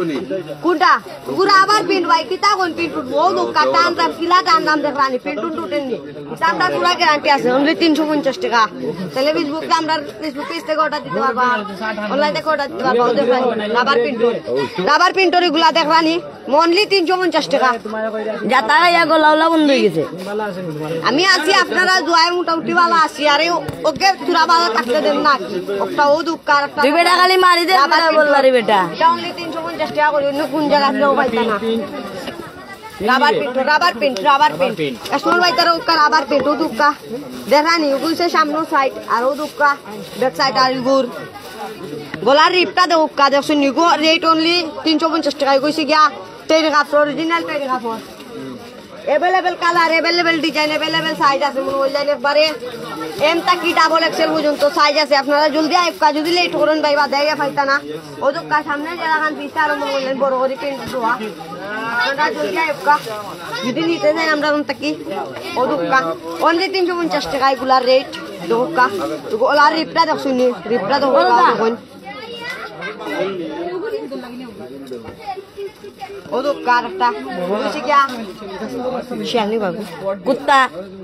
কোনটা? পুরা আবার প্রিন্ট ভাই, কিতা কোন প্রিন্ট উঠবো? অদোকা টান দাম, কিলা টান দাম দেখলানি, প্রিন্ট উঠেন নি। দামটা পুরা গ্যারান্টি আছে, অনলি তিনশো পঞ্চাশ টাকা। তাহলে Facebook টা আমরা Facebook পেজ থেকে অর্ডার দিতে পারবা, অনলাইন থেকে অর্ডার দিতে পারবা। ওদের রাবার প্রিন্টর, রাবার প্রিন্টর এগুলা দেখলানি, অনলি তিনশো পঞ্চাশ টাকা। যাতা ইয়া গলাওলা বন্ধ হয়ে গেছে। আমি আছি, আপনারা দোয়ায় মোটামুটি ভালো আছি। আরে ওকে তোরা ভালো থাকতে দেন না কি? একটা ও দুঃখ আর একটা দুই বেটা খালি মারি দে, রাবার প্রিন্টর। বললা রে বেটা। এটা অনলি তিনশো পঞ্চাশ টাকা করে, অন্য কোন জায়গা আপনি পাইতা না। Rubber print, rubber print, rubber print. Small ভাই তারা উক্কা রাবার প্রিন্ট, ও দুক্কা। দেখা নি, ওগুলো সে সামনে সাইড, আর ও দুক্কা, ব্যাক সাইড আর ইগুর। গলার রিপটা দেখউক্কা, দেখছইন নি গো, rate only তিনশো পঞ্চাশ টেকা কইছি গিয়া। টেরি কাপড়, original টেরি কাপড়। Available colour, available design, available size আছে, মনে করইন একবারে M থাকি double X L পর্যন্ত size আছে। আপনারা জলদি আউক্কা, যদি late করইন ভাইবা, দেইয়া পাইতা না। অউ দেখউক্কা সামনে যেলাখান পিসটা আরো মনে করইন বড় করি print দেওয়া। আপনারা জলদি আউক্কা, যদি নিতা চাইন আমরার অন থাকি। অউ দেখউক্কা, only তিনশো পঞ্চাশ টেকা ইগুলার rate। দেখউক্কা, গলার রিপটা দেখছইন নি, রিপটা দেখউক্কা, দেখইন। অউ দেখউক্কা আরেকটা। বুঝছি কিয়া? শিয়াল নি বাবু। কুত্তা।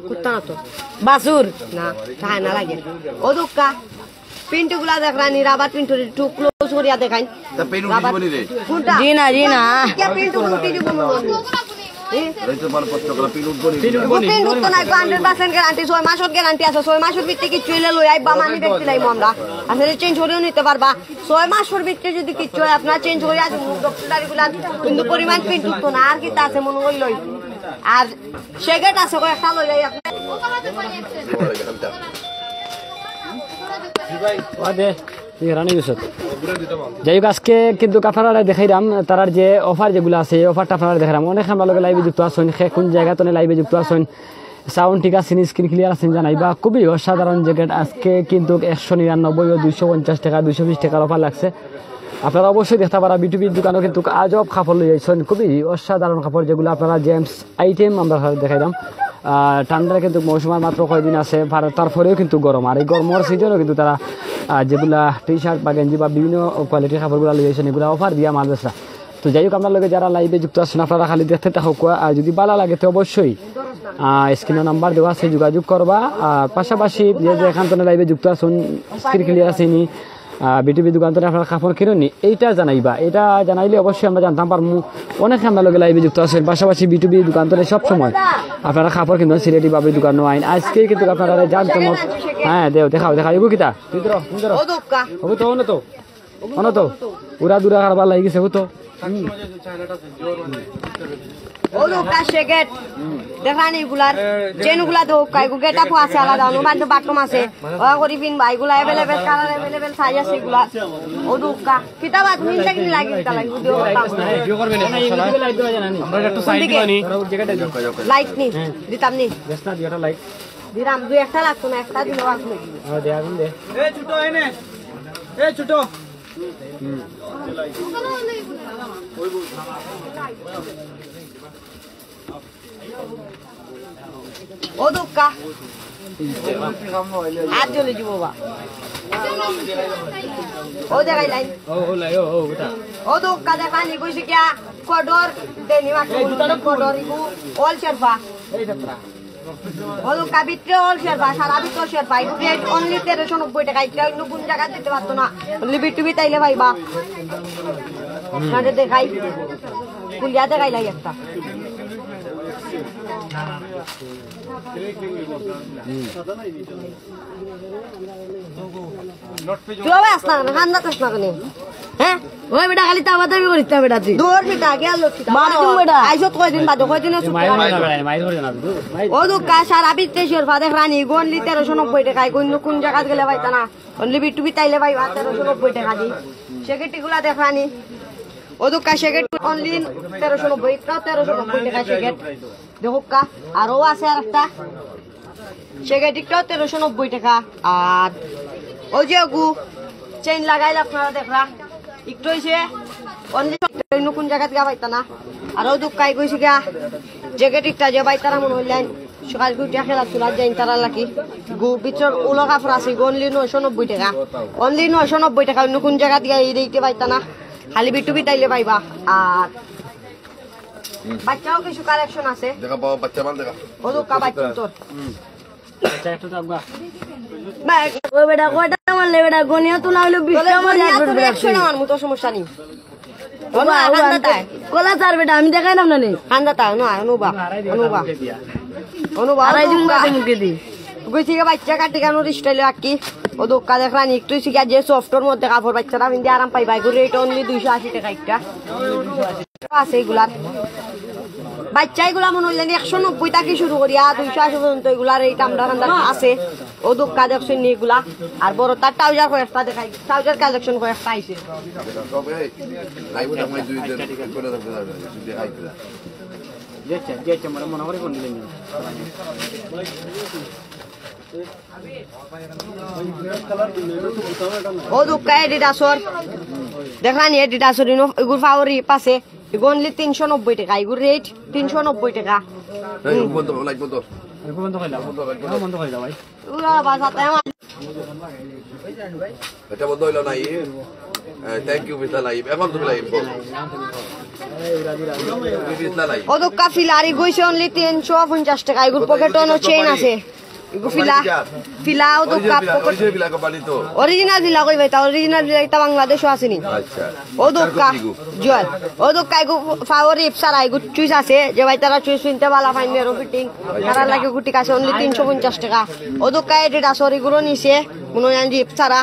কুত্তা না তো। বাছুর। না, চায় না লাগে। অউ দেখউক্কা। Print গুলা দেখরা নি, rubber print একটু close করিয়া দেখাইন। তা print rubber উঠিব নি রে? কোনটা? জি না, জি না। কিয়া print উঠি দিব না? এই তো মানে পঞ্চকলা print উঠব নি? Print উঠতো না, একবার hundred percent guarantee, ছয় মাসর guarantee আছে, ছয় মাসর ভিতরে কিচ্ছু অইলে লই আইবা, money back দিলাইমু আমরা। আসলে change করিও নিতে পারবা। ছয় মাসর ভিতরে যদি কিচ্ছু অয়, আপনার change করিয়া দিব, ডক্টর দাড়িগুলা কিন্তু পরিমাণ print উঠতো না, আর কিতা আছে মনে করইন লই। আর সেকেট আছে কয়েকটা লই যাই আপনি। ওয়া দে, তুই হেরানি গেছত। যাই হোক, আজকে কিন্তু আপনারারে দেখাইরাম, তারার যে offer যেগুলা আছে, এই offerটা আপনারারে দেখাইরাম। অনেক আমরার লগে live-এ যুক্ত আছইন, কে কোন জাগা তনে live-এ যুক্ত আছইন, sound ঠিক আছে নি, screen clear আছে নি জানাইবা। খুবই অসাধারণ jacket, আজকে কিন্তু একশো নিরানব্বই ও দুইশো পঞ্চাশ টেকা, দুইশো বিশ টেকার offer লাগছে। আপনারা অবশ্যই দেখতা পারা, B two B-র দোকানও কিন্তু আজব কাপড় লই আইছইন, খুবই অসাধারণ কাপড়, যেগুলা আপনারা gems item আমরা দেখাইলাম। আহ, ঠান্ডার কিন্তু মৌসুম আর মাত্র কয়দিন আছে, আর তারপরেও কিন্তু গরম, আর এই গরমর season-ও কিন্তু তারা, আহ, যেগুলা T-shirt বা গেঞ্জি বা বিভিন্ন quality-র কাপড়গুলা লই আইছইন, এগুলা offer দিয়া মাল বেচরা। তো যাই হোক, আমরার লগে যারা live-এ যুক্ত আছইন, আপনারা খালি দেখতে থাকউক্কা, আর যদি ভালা লাগে তো অবশ্যই, আহ, screen-ও number দেওয়া আছে, যোগাযোগ করবা। আর পাশাপাশি যে যে এখান তনে live-এ যুক্ত আছইন, screen clear আছে নি, আহ, B two B দোকান তনে আপনারা কাপড় কিনইন নি, এইটা জানাইবা। এটা জানাইলে অবশ্যই আমরা জানতাম পারমু। অনেকে আমরার লগে live-এ যুক্ত আছইন, পাশাপাশি B two B দোকান তনে সব সময় আপনারা কাপড় কিনইন, সিলেটি ভাবির দোকান নয় আইন। আজকে কিন্তু আপনারা জানতে মত, হ্যাঁ, দেও, দেখাও, দেখাও, এগু কিতা? অউ দেখউক্কা। অগু তো, অনো তো। অনো তো। উড়া দুরা কারবার লাগি গেছে, অগু তো। অউ দেখউক্কা সেকেট। দেখরা নি ইগুলার। চেইনগুলা দেখউক্কা, ইগু গেটআপও আছে আলাদা, অনুমান তো বাটম আছে। ওয়া করি পিনবা, ইগুলা available colour, available size আছে ইগুলা। অউ দেখউক্কা। কিতা বা তুমি ইনটা কিনি লাগি, কিতা লাগি? ভিডিও করতাম। আমরা একটু কোন side দিকে? দিবানি। Light নি? দিতাম নি? দিরাম, দুই একটা লাগতো না, একটা দিলেও আর কি। হ্যাঁ, দে, আগুন দে। এ ছোট, এনে। এ ছোট। অউ দেখউক্কা। আর চলে যাবো বা। অউ দেখাই লাইন। ও, ও, লাই, ও, ও, ওটা। অউ দেখউক্কা দেখরা নি কইছি কিয়া? কটর দেনি মাত্র কটর ইগু all শেরফা। অউ দেখউক্কা ভিতরে all শেরফা, সারা ভিতরে শেরফা। ইগু rate only তেরোশো নব্বই টেকা, ইটা অইন্য কুন জাগাত দিতে পারতো না। Only B two B-ত আইলে পাইবা। আপনারে দেখাই, খুলিয়া দেখাইলাই একটা। তুই আবার আস না কেনে? কান্দাত আস না কেনে? হ্যাঁ? ওই বেটা, খালি তাবাতাবি করিস না বেটা তুই। দৌড় বেটা, গেল লক্ষ্মী। মার দিম বেটা। আইসত কয়দিন বাদে, কয়দিন আছো? মাইর করে না বেটা, মাইর করে না। অউ দেখউক্কা, সারা ভিতরে শেরফা দেখরা নি, only তেরোশো নব্বই টেকা, অইন্য কুন জাগাত গেলে পাইতা না। Only B two B-ত আইলে পাইবা তেরোশো নব্বই টেকা দি। সেকেট ইগুলা দেখরা নি। অউ দেখউক্কা সেকেট only তেরোশো নব্বই, ইটাও তেরোশো নব্বই টেকা সেকেট। দেখউক্কা, আরও আছে আরেকটা। সেকেট ইটাও তেরোশো নব্বই টেকা। আর অউ যে অগু চেইন লাগাইল আপনারা দেখরা। ইটা অইছে only অইন্য কুন জাগাত গিয়া পাইতা না। আর অউ দেখউক্কা ইগু অইছে গিয়া সেকেট ইটা যে ভাইতারা মনে করইন সকাল উঠিয়া খেলা ধুলা যাইন তারার লাগি। ইগু ভিতর উলো কাপড় আছে, ইগু only নয়শো নব্বই টেকা। Only নয়শো নব্বই টেকা, অইন্য কুন জাগাত গিয়া এই rate-এ পাইতা না। খালি B two B-ত আইলে পাইবা। আর বাচ্চাও কিছু collection আছে। দেখা বাবা, বাচ্চা মাল দেখা। অউ দেখউক্কা বাচ্চা তোর। আচ্ছা, একটু থাকবা। ওই বেটা, কয়টা মারলে বেটা? গনিয়া তো না অইলো বিশটা মারলে। একশো না মারমু, তোর সমস্যা নাই। অনুবা, অনুবা, কান্দা তাই। কলা চার বেটা, আমি দেখাইলাম না নি। কান্দা তাই, অনুবা, অনুবা, অনুবা। অনুবা, আড়াই দিন অনুবা। বাদে মুখে দি। গই থেকে বাচ্চা কাটি কানোর style আঁকি। অউ দেখউক্কা দেখরা নি, একটু শিখা যে soft-র মধ্যে কাপড় বাচ্চারা পিন্দি আরাম পাইবা। এগুলো rate only দুইশো আশি টেকা একটা। আছে এগুলার। বাচ্চা এগুলা মনে করইন একশো নব্বই থাকি শুরু করিয়া দুইশো আশি পর্যন্ত এগুলার rate আমরার কান্দাত আছে। অউ দুক্কা দেখছইন নি ইগুলা? আর বড় তার trouser কয়েকটা দেখাই, trouser collection কয়েকটা আইছে। সবে লাইভ থাকবে দুই দিন, করে থাকবে, দেখাই দিলা। জি আচ্ছা, জি আচ্ছা, মনে, মনে করে কোন দিন? অউ দুক্কা Adidasর। দেখরা নি Adidasর ইনো, ইগুর পাওয়ার রিপ আছে। ইগু only তিনশো নব্বই টেকা, ইগুর rate তিনশো নব্বই টেকা। এই, বন্ধ, লাইট বন্ধ। বন্ধ করে দাও। বন্ধ, লাইট বন্ধ। বন্ধ করে দাও ভাই। উরা বাজাতে আমার। এটা বন্ধ হইল না, ই? এ, thank you, মিস্টার লাইভ। এখন তুমি লাইভ বল। তুমি মিস্টার লাইভ। অউ দুক্কা ফিলা, আর ইগু অইছে only তিনশো পঞ্চাশ টেকা। ইগুর পকেটো অনো চেইন আছে। ইগু ফিলা, ফিলা, অউ দুক্কা পকেট। Original ফিলা কোম্পানি তো। Original ফিলা কই ভাই, তা original ফিলা ইটা বাংলাদেশো আছে নি? আচ্ছা। অউ দুক্কা, জি অয়। অউ দুক্কা ইগু পাওয়ার রিপ ছাড়া, ইগু চুইস আছে, যে ভাই তারা চুইস পিনতে ভালা পাইন, narrow fitting। তারার লাগি গুটি কাছে only তিনশো পঞ্চাশ টেকা। অউ দুক্কা Adidasর ইগুরও নিচে, মনে অয় রিপ ছাড়া।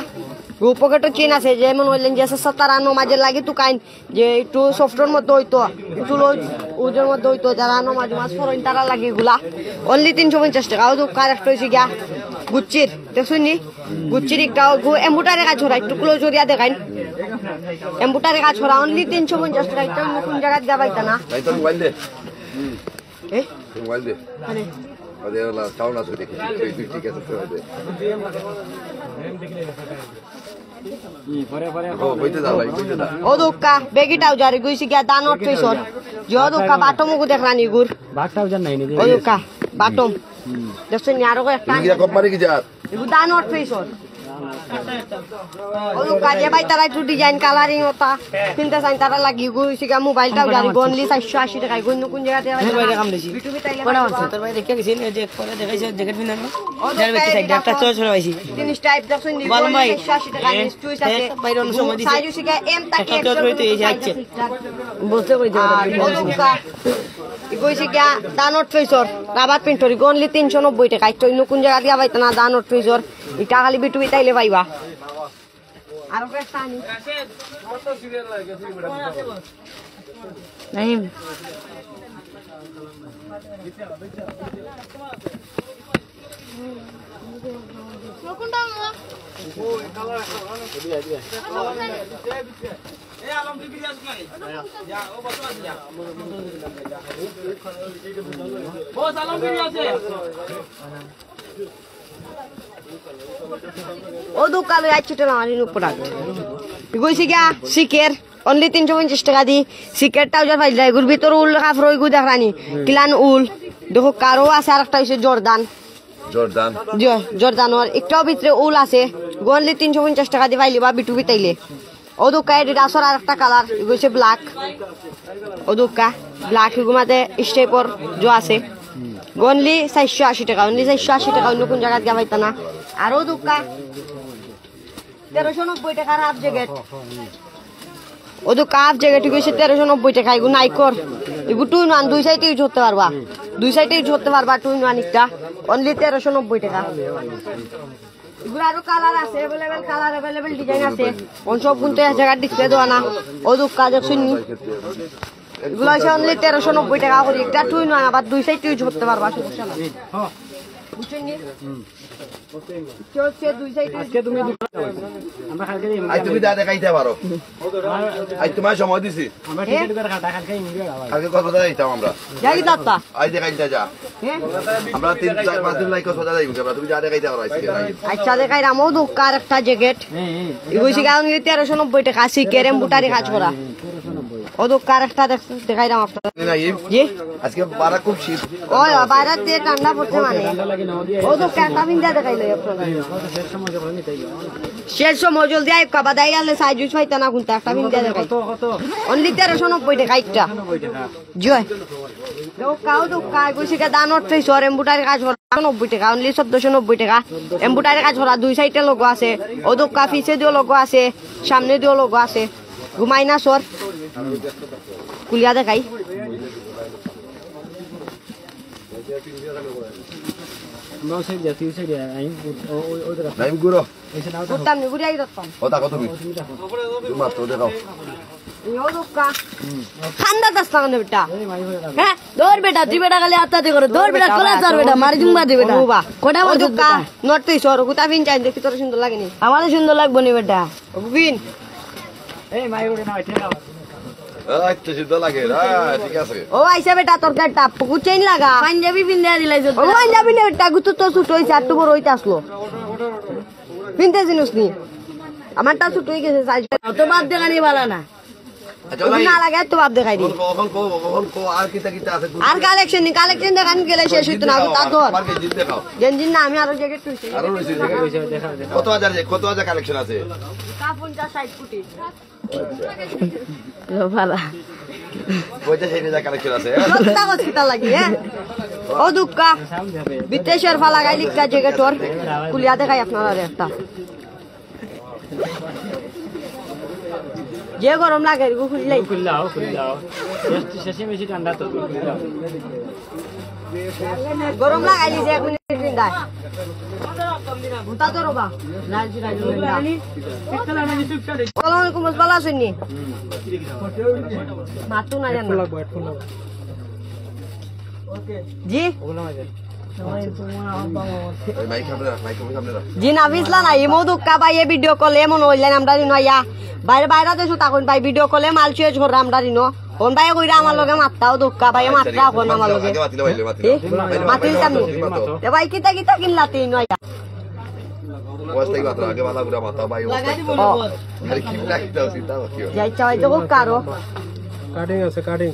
ইগু পকেটো চেইন আছে, যে মনে অইলেন যে সস্তা তারা নমাজর লাগি তুকাইন, যে একটু softর মধ্যে অইতো, একটু loose, উজর মধ্যে অইতো, যারা নমাজ উমাজ পড়ইন তারার লাগি ইগুলা। Only তিনশো পঞ্চাশ টেকা। অউ দুক্কা আরেকটা অইছে গিয়া Gucciর, দেখছইন নি? Gucciর একটা অগু embroidery কাজ করা, একটু close করিয়া দেখাইন। Embroidery কাজ করা, only তিনশো পঞ্চাশ টেকা। ইটা অন্য কুন জাগাত গিয়া পাইতা না। ভাই, তোর মোবাইল দে। এ? তোর মোবাইল দে। আরে। আরে, ওলা, sound আছে দেখি। তুই, তুই ঠিক আছে, তুই দে। ও, হইতে দা ভাই, হইতে দা। অউ দুক্কা, baggy trouser, ইগু অইছে গিয়া দান অর চুইসর। জি অউ দুক্কা, bottom অগু দেখরা নি ইগুর। বাট trouser নাই নি? অউ দুক্কা, bottom। দেখছইন নি আরো কয়েকটা? ইগুলা কোম্পানি কি জাত? ইগু দান অর চুইসর। অউ দুক্কা যে ভাই তারা একটু design colouring অতা কিনতে চাইন, তারার লাগি ইগু অইছে গিয়া mobile trouser, ইগু only চাইরশো আশি টেকা। ইগু অন্য কুন জাগাত দিয়া পাইতা না। বিটুবি তাইলে কটা পাইবা। আছে? তোর ভাই দেখিয়া গেছি, এই যে পরে দেখাইছে, জ্যাকেট পিন্ধানো। অউ দুক্কা একটা চয়েস করা পাইছি। জিনিস type দেখছইন নি, ভালো ভাই। চাইরশো আশি টেকা, নিচ চুইস আছে। এ, বাইরে অন্য সময় দিছে। Size অইছে গিয়া M থাকি একটা চয়েস করি তো এই যে আছে। বুঝতে কই আর অউ দুক্কা, ইগু অইছে গিয়া দান অর চুইসর, rubber printর, ইগু only তিনশো নব্বই টেকা। ইটা অন্য কুন জাগাত দিয়া পাইতা না, দান অর চুইসর। ইটা খালি বিটুবি তাইলে পাইবা। আরো কয়েকটা আনি। নাইম। অউ দুক্কা লই আইছি টেলা মারি new product। ইগু অইছে গিয়া Chic-এর, only তিনশো পঞ্চাশ টেকা দি। Chic-এর trouser পাইলা, ইগুর ভিতর উল কাপড়, ইগু দেখরা নি, কিলান উল। দেখো, কারো আছে, আরেকটা অইছে Jordan। Jordan। G, Jordan or. ইটাও ভিতরে উল আছে। ইগু only তিনশো পঞ্চাশ টেকা দি পাইলিবা, বিটুবি তাইলে। অউ দুক্কা Adidasর আরেকটা colour, ইগু অইছে black। অউ দুক্কা black, ইগুর মাঝে stripe অর জো আছে। Only চাইরশো আশি টেকা, only চাইরশো আশি টেকা, অন্য কুন জাগাত গিয়া পাইতা না। আর অউ দুক্কা তেরোশো নব্বই টেকার half jacket। অউ দুক্কা half jacket, ইগু অইছে তেরোশো নব্বই টেকা, ইগু Nike-র। ইগু two in one, দুই side-এ use করতে পারবা। দুই side-এ use করতে পারবা, two in one একটা। Only তেরোশো নব্বই টেকা। ইগুর আরো colour আছে, available colour, available design আছে। অন সব কিন্তু এক জাগাত display দেওয়া না। অউ দুক্কা দেখছইন নি? ইগুলা অইছে only তেরোশো নব্বই টেকা করি। একটা two in one, আবার দুই side-এ use করতে পারবা, সমস্যা নাই। বুঝছইন নি? ইটা অইছে দুই side-এ use করতে পারবা। আজ তুমি যা দেখাইতা পারো। আজ তুমার সময় দিছি। কালকে কক্সবাজার যাইতাম আমরা। যাই তাত্তা। আজ দেখাইতা যা। হ্যাঁ? আমরা তিন, চার, পাঁচ দিন লাগি কক্সবাজার যাইমু। তুমি যা দেখাইতা পারো আজকে। আচ্ছা, দেখাইরাম। অউ দুক্কা আরেকটা jacket। ইগু অইছে গিয়া only তেরোশো নব্বই টেকা, Chic-এর embroidery কাজ করা। অউ দুক্কা আরেকটা দেখ-, দেখাইরাম আপনারে। জি? আজকে পারা খুব শীত। ওই, বাইরে দিয়ে ঠান্ডা পড়ছে মানে। অউ দুক্কা একটা পিন্দা দেখাইলে আপনারে। শেষ সময় জলদি আইবা, বাদাই গেলে size উজ পাইতা না কুনটা, একটা পিন্দা দেখাই। Only তেরোশো নব্বই টেকা একটা। জি অয়। অউ দুক্কা, অউ দুক্কা, ইগু অইছে গিয়া দান অর চুইসর, embroidery কাজ করা, নব্বই টেকা, only চোদ্দশো নব্বই টেকা। Embroidery কাজ করা, দুই side-এ logo আছে। অউ দুক্কা পিছে দিও logo আছে, সামনে দিও logo আছে। ঘুমাই না সর। খুলিয়া দেখাই। আমরা ওই side দিয়া, তুই ওই side দিয়া, আমি ও-, ও-, ওই, ওই জায়গা। নাইম ঘুরো। ওই side আউট করতাম নি, ঘুরিয়াই ধরতাম। ও, তাকো তুমি। তুমি মাত্র দেখাও। ইয়ো দোক্কা। খান্দা দাস লাগানো বেটা। হ্যাঁ, দৌড় বেটা, তুই বেটা খালি আত্মাতে করে। দৌড় বেটা, কোলা চর বেটা, মারি দিমু বাদে বেটা। ও বাবা। কোটা ও মারছো দোক্কা, বেটা? নড়তেই সর, গুতা পিন চাই, দেখি তোর সুন্দর লাগেনি। আমারও সুন্দর লাগবো নি বেটা। ও গুবিন। এই তো সুন্দর লাগে, হ্যাঁ, ঠিক আছে। ও আইসা বেটা, তোর কাটা, পুকুর চেইন লাগা। পাঞ্জাবি পিন্দে দিলাই। ও পাঞ্জাবি নে বেটা, গুতো তো ছোট হইছে, আর তো বড় হইতে আসলো। পিনতে জিনিস নি। আমারটা ছোট হয়ে গেছে, সাইজ। অত বাপ দেখানি বালা না। আচ্ছা, ওগুলো ভাই, না লাগে, তো বাপ দেখাই দি। কখন কো, কখন কো, আর কিতা কিতা আছে? আর কালেকশন নি, কালেকশন দেখান গেলে শেষ হইতো না, গেঞ্জি তার দেখাও, ধর। আমার গেঞ্জি দেখাও। গেঞ্জির না, আমি আরো জ্যাকেট তুলছি। আরো রয়েছে, জ্যাকেট। কত হাজার, কত হাজার কালেকশন আছে? তা পঞ্চাশ ষাট কোটি। লো ভালা। পঞ্চাশ ষাট হাজার কালেকশন আছে। লতা হসপিটাল লাগি, হ্যাঁ? ও দোক্কা। বিদেশের ফালা গাই লিখা জ্যাকেটর। খুলিয়া দেখাই আপনারা একটা। যে গরম লাগে, এগু খুললাই। খুললাও, খুললাও। শেষ, শেষে বেশি ঠান্ডা তো, খুললাও। গরম লাগাইলি যে এক মিনিট পিন্দায়। উতা তো রবা। লাল জিরা, লাল জিরা। আসসালামু আলাইকুম, ভালা আছইন নি? মাতু না জানো। জি? ওই মাইক সামনে রাখ, মাইক সামনে রাখ। জি না, বিসলা না, ইমো দোক্কা ভাই, এ ভিডিও কলে এমন হইলেন আমরা দিন আইয়া। বাইরে, বাইরে দেশো থাকুন ভাই, ভিডিও কলে মাল শেষ কররা আমরা দিন। কোন ভাই কইরা আমার লগে মাততাও দোক্কা ভাই, আচ্ছা, মাতরা ঠিক আছে। কোন আমার লগে? আগে মাতিলে ভাই, মাতিলে। এ? মাতিলে। মাতিল কাম। মাতিলে। এ ভাই, কিতা কিতা কিনলা তিন আইয়া? বয়স থাকি মাত্র আগে বালা গুড়া মাথা ভাই, ও। আরে কি লাগতাও চিন্তা করছি। যাই চাই তো কারো। কাটিং আছে, কাটিং।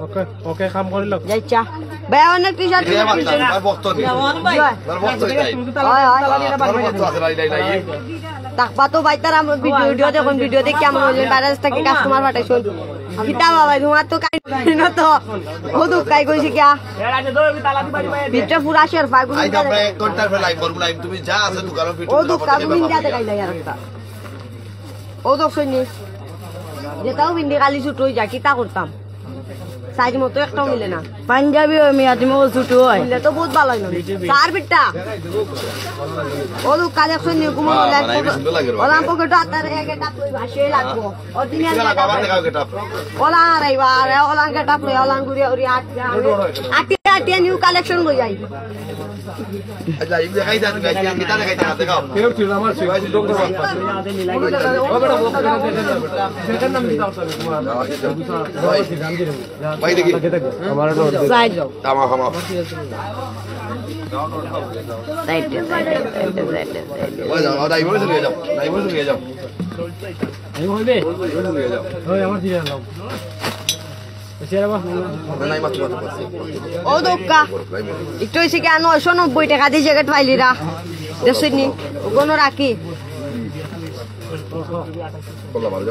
ওকে, ওকে, কাম করিল। যাই চা। ভাই, অনেক টি-শার্ট এটা আমার, আমার বক্ত নেই। জয়। আমার বক্ত নেই। হয়, হয়। আমার বক্ত আছে, নাই, নাই, নাই। তাকবা তো ভাই, তারা আমার ভিডিও, ভিডিও দেখুন, ভিডিও দেখি আমার ওই ভাইরাস থেকে কাস্টমার পাঠাইছুন। কিতা বাবা, তোমার তো কাই না তো। ও দোক্কায় কইছি কিয়া? ভিতরে পুরা শেরফা গুলো আইজ আমরা এক ঘন্টার ফের লাইভ করবো, লাইভ তুমি যা আছে দোকানর ভিতরে ও দোক্কা তুমি যা দেখাইলা আর একটা। ও দোক্কা নি। যেটাও বিন্দি খালি ছোট হই যায়, কিতা করতাম? সাইজ মতো একটাও মিলে না। পাঞ্জাবি হয় মিয়া, তুমি ও ছোট হয়। মিলে তো বহুত ভালা হইল। চার বিটটা। ও দোক্কা দেখছো নি, কুমন বাহ, ওলা বাহ, এই সুন্দর লাগে রে। ওলা পকেটো আতার এক এটা তুই ভাসে লাগবো। অরিজিনাল এটা বাবা দেখাও গেটআপ। ওলা রে বা রে, ওলা গেটআপ রে, ওলা ঘুরে ঘুরে আট আটি আটি নিউ কালেকশন লই যাই। আচ্ছা, এই দেখাই যা, তুমি আজকে কিতা দেখাই যা, দেখাও। কেউ ছিল আমার সে ডক্টর। ভাই, ভাই, দেখি। আমার সাইড। থামা, থামা। সাইডে, সাইডে, সাইডে, সাইডে, সাইডে। ওই যাও, ওই ডাইভার্স হয়ে যাও, ডাইভার্স হয়ে যাও। ডাইভার্স হয়ে যাও। ওই আমার সিরিয়াল নাও। সিরিয়াল নাও। না, নাই, মাত্র, মাত্র, মাত্র। ও দোক্কা। একটু হইছে কি, নয়শো নব্বই টাকা দিয়ে জ্যাকেট পাইলি রা। দেখছিস নি? ওগুলো রাখি।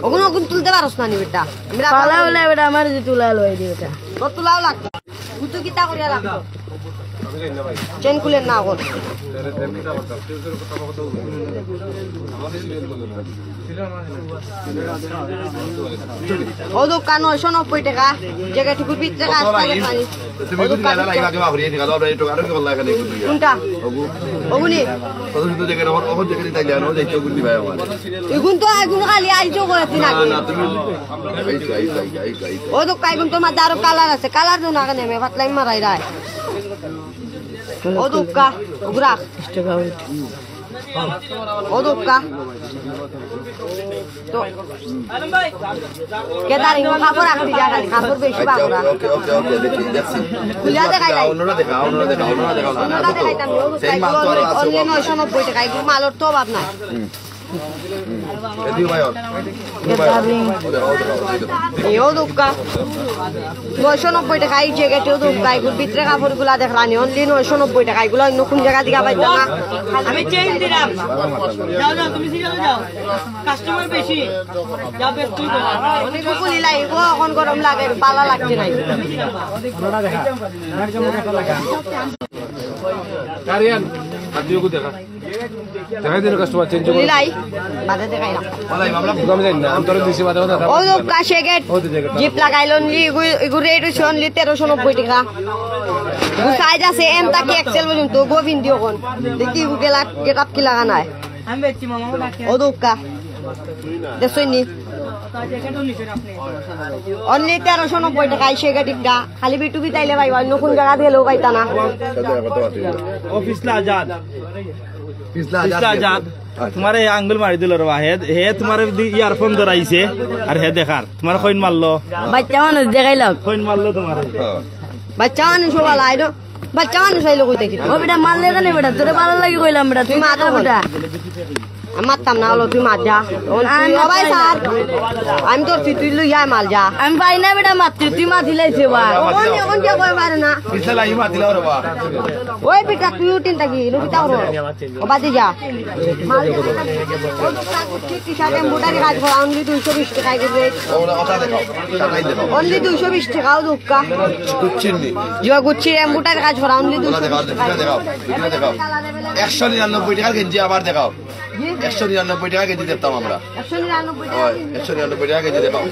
ওগুলো, ওগুলো তুলতে পারস না নি বেটা। আমি রাখলাম। পালা বলে বেটা, আমার যে তুলা লই দি বেটা। তোর তুলাও লাগতো। তুই তো কিতা করিয়া রাখতো? চেন খুলের না এখন। ও দোক্কা নয়শো নব্বই টাকা, জ্যাকেট টুকুর ভিতরে কাজ থাকে পানি। তুমি ও দোক্কা। কোনটা? ওগুনি? এগুন তো এগুন খালি আইজো করেছি নাকি? ও দোক্কা, এগুন তোমার আরো কালার আছে, কালার দেও না কেন? আমি পাতলাই মারাই রায়। ও দোক্কা, ওগুরা। ও দোক্কা। তো কেদারিং কাপড় রাখতে যা খালি, কাপড় বেশি বাবুরা। ওকে, ওকে, ওকে, দেখি, দেখছি। খুলিয়া দেখাই নাই। অন্যরা দেখা, অন্যরা দেখা, অন্যরা দেখা, না, অন্যরা না, তো। দেখাইতাম, ও সেই মাল তো আরো আছে, only অভাব নাই। নয়শো নব্বই টাকা, এগুলো মালর তো অভাব নাই। হুম। হুম। এদিকে ভাই, ওর। এদিকে ভাই, ওর। কেদারিং। ও দেখো, ও দেখো, ও দেখো। এই ও দোক্কা। নয়শো নব্বই টাকা এই জ্যাকেটেও দোক্কা, এগুলো ভিতরে কাপড়গুলা দেখলানি, only নয়শো নব্বই টাকা, এগুলো অন্য কোন জায়গা থেকে পাইতাম না। আমি চেঞ্জ দিলাম। যাও, যাও, তুমি সিরিয়ালে যাও। কাস্টমার বেশি। যাও, বেশ, তুই বল। অনেক বুকুলি লাগে গো, এখন গরম লাগে, ভালা লাগছে না। কারিয়ান, হাত দিয়ে দেখা। দেখাই দিন কাস্টমার চেঞ্জ করে। লাই, বাদে দেখাই না। আমি জানি না, আমি তোরে দিছি বাদে কথা। ও দোক্কা জ্যাকেট। ও তো জ্যাকেট। জিপ লাগাইল only, ইগু, ইগু রেট হইছে only তেরোশো নব্বই টাকা। ইগু সাইজ আছে M থাকি X L পর্যন্ত, গো ভিন্দি ওখান। দেখি ইগু গেলা, গেট আপ কি লাগা নাই। ও দোক্কা। দেখছইন নি? অনলি তেরোশো নব্বই টেকা আইছে গা টিকটা। খালি বিটুবি তাইলে পাইবা, অন্য কুন জাগাত গেলেও পাইতা না। ও পিছলা আজাদ। পিছলা আজাদ। পিছলা আজাদ। আচ্ছা। তোমারে আঙ্গুল মারি দিল রে বা। হে, হে তোমারে দি ইয়ারফোন ধরাইছে, আর হে দেখার। তোমারে কইন মারলো? বাচ্চা মানুষ দেখাইলাম। কইন মারলো তোমারে? হ্যাঁ। বাচ্চা মানুষ ও বালা আইলো। বাচ্চা মানুষ আইলো কই থাকি? ও বেটা, মারলে কেনে বেটা? তোরে ভালা লাগি কইলাম বেটা, তুই মার বেটা। আমি মারতাম না, অইলো তুই মার যা। ও ভাই স্যার, আমি তোর তুই, তুই লইয়া মার যা। আমি পাই না বেটা মারতে, তুই মার দিলাইছে বা। ও নি, অখন কিতা কয় পারে না। পিছলা লাগি মার দিলা রে বা। ওই বেটা, তুই উঠিন থাকি, নুকিতা করো। ও বাদে যা। মাল যা। ও দোকান করছি, টি-শার্ট এমব্রয়ডারি কাজ করা, অনলি দুইশো বিশ টেকা করে। ও, ওটা দেখাও, ওটা দেখাও। অনলি দুইশো বিশ টেকা, ও দুক্কা। গুচ্ছির নি? জিও, গুচ্ছির এমব্রয়ডারি কাজ করা, অনলি ওটা দুইশো বিশ দেখাও, টেকা। ওটা দেখাও, ওটা দেখাও। একশো নিরানব্বই টেকার গেঞ্জি আবার দেখাও। জি? একশো নিরানব্বই টেকা গেঞ্জি দেখতাম আমরা। একশো নিরানব্বই টেকা ওই, গেঞ্জি। একশো নিরানব্বই টেকা গেঞ্জি দেখাও।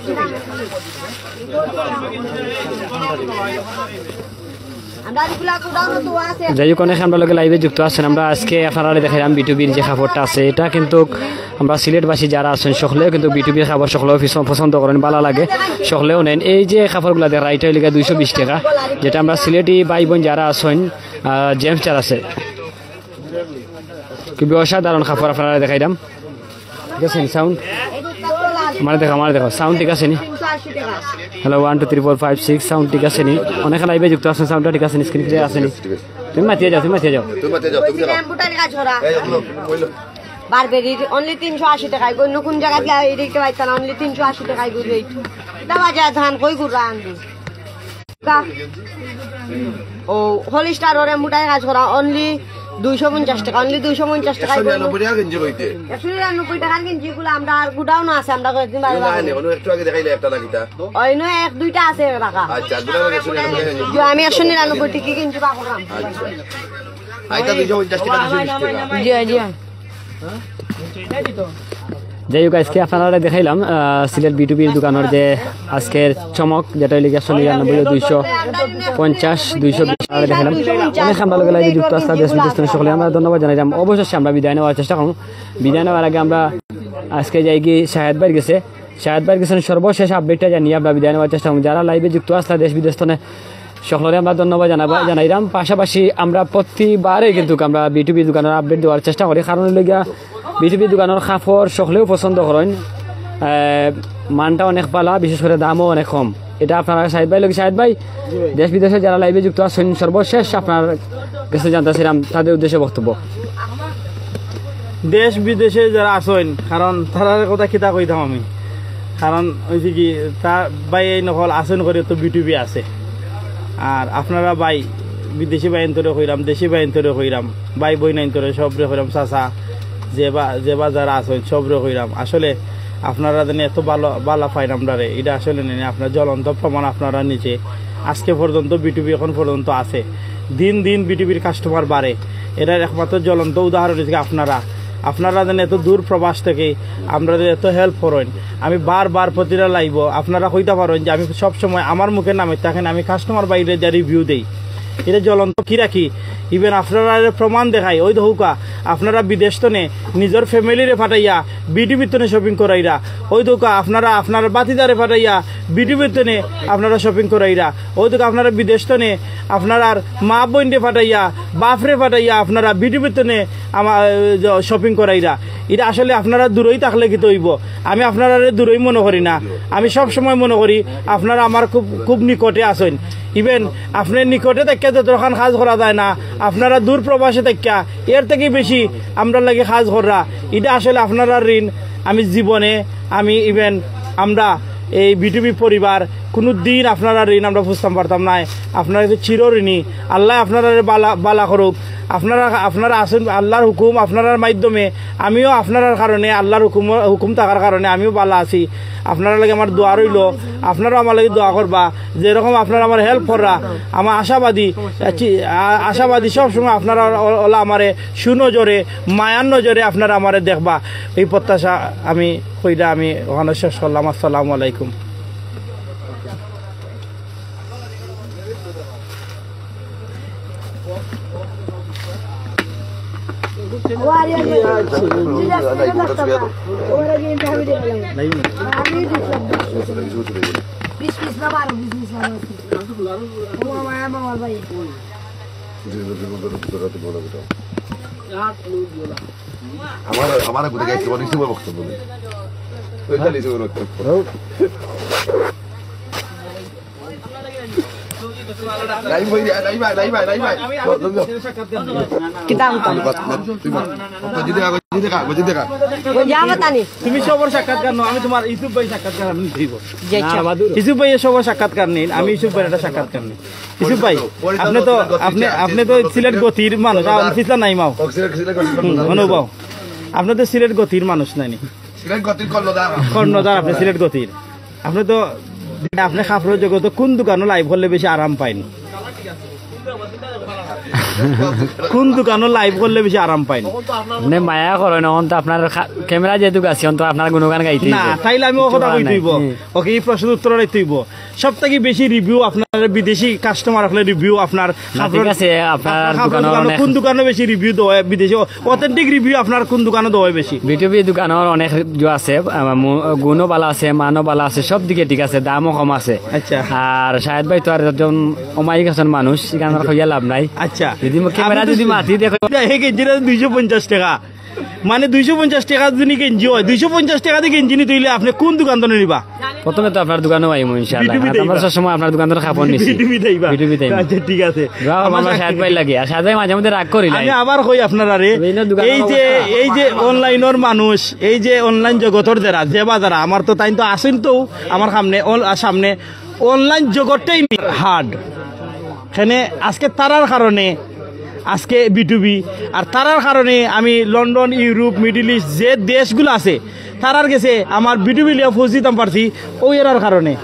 আমরা এগুলা গোডাউনে তো আছে। যাই হোক, অনেক আমরা লগে লাইভে যুক্ত আছেন। আমরা আজকে আপনারারে দেখাইলাম বিটুবির যে কাপড়টা আছে, এটা কিন্তু আমরা সিলেটবাসী যারা আছেন সকলেও কিন্তু বিটুবির কাপড় সকলেও পিছ-, পছন্দ করেন, ভালা লাগে, সকলেও নেন। এই যে কাপড়গুলা দেখা, এটা অইলো গিয়া দুইশো বিশ টেকা, যেটা আমরা সিলেটি ভাই বোন যারা আছেন, আহ, জেন্টস যারা আছে, খুবই অসাধারণ কাপড় আপনারারে দেখাইলাম। ঠিক আছে নি সাউন্ড? আমারে দেখাও, আমারে দেখাও, সাউন্ড ঠিক আছে নি? তিনশো আশি টাকা। Hello, one two three four five six, sound ঠিক আছে নি? অনেকে লাইভে যুক্ত আছেন, সাউন্ডটা ঠিক আছে নি? স্ক্রিন ক্লিয়ার আছে নি? তুমি মাতিয়া যাও, তুমি মাতিয়া যাও। তুমি মাতিয়া যাও, তুমি ওই যে দেখাও। এম্ব্রয়ডারি কাজ করা। এই, এগুলো, ওইগুলো। বারবেরির অনলি তিনশো আশি টাকায়, অন্য কোন জায়গাত গিয়া এই রেটে পাইতা না, অনলি তিনশো আশি টাকায় গুজ রেট। এটা বাজার ধান কই গুড়া আনবি? কা-, ও, হলিস্টার ওরে মুটায় কাজ করা, অনলি দুইশো পঞ্চাশ টাকা, অনলি দুইশো পঞ্চাশ টাকায় একশো নিরানব্বই টাকা গেঞ্জি কইতে। একশো নিরানব্বই টাকার গেঞ্জি এগুলো আমরা আর গোডাউন আছে, আমরা কয়েকদিন বাদে না, বাদে। না, অন্য একটু আগে দেখাইলে একটা লাগিতা। ওই নয়, এক দুইটা আছে রাখা। আচ্ছা, গোডাউন একশো নিরানব্বই টাকা গেঞ্জি। যে আমি একশো নিরানব্বই টাকা গেঞ্জি বার করলাম। আচ্ছা। আইতা দুইশো পঞ্চাশ টাকা, দুইশো বিশ টাকা। জি, জি। যাই হোক, আজকে আপনারারে দেখাইলাম, আহ, সিলেট বিটুবির দোকানের যে আজকের চমক, যেটা অইলো গিয়া একশো নিরানব্বই, দুইশো পঞ্চাশ, দুইশো বিশ আপনারারে দেখাইলাম। অনেক আমরা লগে লাইভে যুক্ত আছেন দেশ বিদেশ থেকে সকলে আমরা ধন্যবাদ জানাইলাম। অবশেষে আমরা বিদায় নেওয়ার চেষ্টা করবো। বিদায় নেওয়ার আগে আমরা আজকে যাই কি শাহেদ ভাইর গেছে, শাহেদ ভাইর গেছে সর্বশেষ আপডেটটা জানিয়ে আমরা বিদায় নেওয়ার চেষ্টা করবো। যারা লাইভে যুক্ত আছেন দেশ বিদেশ থেকে সকলরে আমরা ধন্যবাদ জানাবা, জানাইলাম। পাশাপাশি আমরা প্রতিবারে কিন্তু আমরা বিটুবি দোকানের আপডেট দেওয়ার চেষ্টা করি, কারণ অইলো গিয়া বিটুবি দোকানের কাপড় সকলেও পছন্দ করেন। আহ, মানটা অনেক ভালা, বিশেষ করে দামও অনেক কম। এটা আপনারা শাহেদ ভাই লগে, শাহেদ ভাই, দেশ বিদেশে যারা লাইভে যুক্ত আছেন, সর্বশেষ আপনার গেছে জানতাছিলাম তাদের উদ্দেশ্যে বক্তব্য। দেশ বিদেশে যারা আছেন, কারণ তারার কথা কিতা কইতাম আমি, কারণ অইছে কি, তা ভাই এই নকল আছেন করে তো বিটুবি আছে। আর আপনারা ভাই, বিদেশি ভাইন্তরে কইরাম, দেশি ভাইন্তরে কইরাম, ভাই বইনাইন্তরে সবরে কইরাম, চাচা, যে বা, যে বা যারা আছেন সবরে কইরাম। আসলে আপনারা যেন এত ভালো, ভালা পাইন আমরারে, এটা আসলে নেই, আপনার জ্বলন্ত প্রমাণ আপনারা নিজে। আজকে পর্যন্ত বিটুবি এখন পর্যন্ত আছে, দিন দিন বিটুবির কাস্টমার বাড়ে, এটার একমাত্র জ্বলন্ত উদাহরণ হচ্ছে আপনারা। আপনারা যেন এত দূর প্রবাস থেকে আমরারে এত হেল্প করেন। আমি বারবার প্রতিটা লাইভও আপনারা কইতা পারেন যে আমি সব সময় আমার মুখের নামে থাকেন, আমি কাস্টমার বাইরে যা রিভিউ দেই, এটা জ্বলন্ত কি রাখি। ইভেন আপনারা প্রমাণ দেখাই, ওই দেখউক্কা, আপনারা বিদেশ তনে নিজের ফ্যামিলিরে পাঠাইয়া বিটুবির তনে শপিং করাইরা। ওই দেখউক্কা, আপনারা আপনার বাতিদারে পাঠাইয়া বিটুবির তনে আপনারা শপিং করাইরা। ওই দেখউক্কা, আপনারা বিদেশ তনে আপনার মা বইনরে পাঠাইয়া, বাপরে পাঠাইয়া আপনারা বিটুবির তনে আমার শপিং করাইরা। এটা আসলে আপনারা দূরই থাকলে কিতা অইবো? আমি আপনারারে দূরই মনে করি না, আমি সব সময় মনে করি আপনারা আমার খুব, খুব নিকটে আছেন। ইভেন আপনার নিকটে থাকিয়া যতখান কাজ করা যায় না, আপনারা দূর প্রবাসে থাকিয়া এর থেকে বেশি আমরার লাগি কাজ কররা। এটা আসলে আপনারার ঋণ আমি জীবনে, আমি ইভেন আমরা এই বিটুবি পরিবার কোনো দিন আপনারার ঋণ আমরা বুঝতাম পারতাম না। আপনারা তো চির ঋণী। আল্লাহ আপনারারে বালা, বালা করুক। আপনারা, আপনারা আছেন আল্লাহর হুকুম, আপনারার মাধ্যমে আমিও আপনারার কারণে, আল্লাহর হুকুম, হুকুম থাকার কারণে আমিও বালা আছি। আপনারার লাগি আমার দোয়া রইলো, আপনারাও আমার লাগি দোয়া করবা। যেরকম আপনারা আমার হেল্প কররা, আমার আশাবাদী, আ-, আশাবাদী সব সময় আপনারা অ-, অলা আমারে সুনজরে, মায়ার নজরে আপনারা আমারে দেখবা, এই প্রত্যাশা আমি কইরা আমি ওখানে শেষ করলাম। আসসালামু আলাইকুম। বিশ পিস না বারো পিস নিছিলাম আজকে। ও মামা, মামার ভাই। আমার আমার কোথায় গেছে অনেক সময় বক্তব্য নেই। ওইটা নিচে বক্তব্য। রাইম ভাই, রাইম ভাই, রাইম ভাই, রাইম ভাই। কিতা কিতা? তুই বল। তুই বল। তুই দেখা, তুই দেখা, তুই দেখা। ওই যে আমার তানি। তুমি সবর সাক্ষাৎকার নাও, আমি তোমার ইউসুফ ভাই সাক্ষাৎকার আমি দিব। জি, আচ্ছা। ইউসুফ ভাইয়ের সবর সাক্ষাৎকার নেই, আমি ইউসুফ ভাইয়ের একটা সাক্ষাৎকার নেই। ইউসুফ ভাই, আপনি তো, আপনি, আপনি তো সিলেট গতির মানুষ, আর পিছলা নাই মাও। হুম, অনুভব। আপনি তো সিলেট গতির মানুষ নাইনি? সিলেট গতির কর্ণধার। কর্ণধার আপনি সিলেট গতির। আপনি তো, আপনি কাপড়ের জগতে কোন দোকানো লাইভ করলে বেশি আরাম পাইন? কোন দোকানো লাইভ করলে বেশি আরাম পাইন? মানে মায়া করে না, অন তো আপনার খা-, ক্যামেরা যেহেতু আছে, অন তো আপনার গুণগান গাইতে না, হইব। তাইলে আমি ও কথা কইতে হইব। হুম। ওকে, এই প্রশ্নের উত্তর দিতে হইব। সব থেকে বেশি রিভিউ আপনার বিদেশি কাস্টমার আসলে রিভিউ আপনার না, ঠিক আছে, আপনার আপনার কাপড়ের দোকানো দোকানো অনেক কোন দোকানো বেশি রিভিউ দেওয়া হয় বিদেশি? অথেন্টিক রিভিউ আপনার কোন দোকানো দেওয়া হয় বেশি? বিটুবি দোকানোর অনেক রিভিউ আছে, আমার মু-, গুণও ভালো আছে, মানও ভালো আছে, সব দিকে ঠিক আছে, দামও কম আছে। আচ্ছা। আর শাহেদ ভাই তো আর একজন অমায়িক একজন মানুষ, এখানে আর কইয়া লাভ নাই। আচ্ছা। যদি মু-, ক্যামেরা আপনি তো যদি মাতি দেখো। এই গেঞ্জিটা দুইশো পঞ্চাশ টাকা। মানে দুইশো পঞ্চাশ টাকা যদি গেঞ্জি হয়, দুইশো পঞ্চাশ টাকা দিয়ে গেঞ্জি নিতে হইলে আপনি কোন দোকান থেকে নিবা? প্রথমে তো আপনার দোকানো আইমু ইনশাআল্লাহ। বিটুবি আর আমরা দেইবা। সবসময় আপনার দোকান থেকে কাপড় নিছি। বিটুবি দেইবা। বিটুবি দেইবা। আচ্ছা, ঠিক আছে। দোয়া করবো আমার আমরা শাহেদ ভাই লাগে। আর শাহেদ ভাই মাঝে মধ্যে রাগ করি লাই। আমি আবার কই আপনারারে, এই যে দোকান এই যে, এই যে অনলাইনের মানুষ, এই যে অনলাইন জগতর যারা, যে বা যারা, আমার তো তাইন তো আছইন তো আমার সামনে, অন-, সামনে অনলাইন জগতটাই হার্ড। এখানে আজকে তারার কারণে আজকে বিটুবি, আর তারার কারণে আমি লন্ডন, ইউরোপ, মিডল ইস্ট যে দেশগুলো আছে, তারার গেছে আমার বিটুবি লিয়া পৌঁছে দিতাম পারছি, ও এরার কারণে।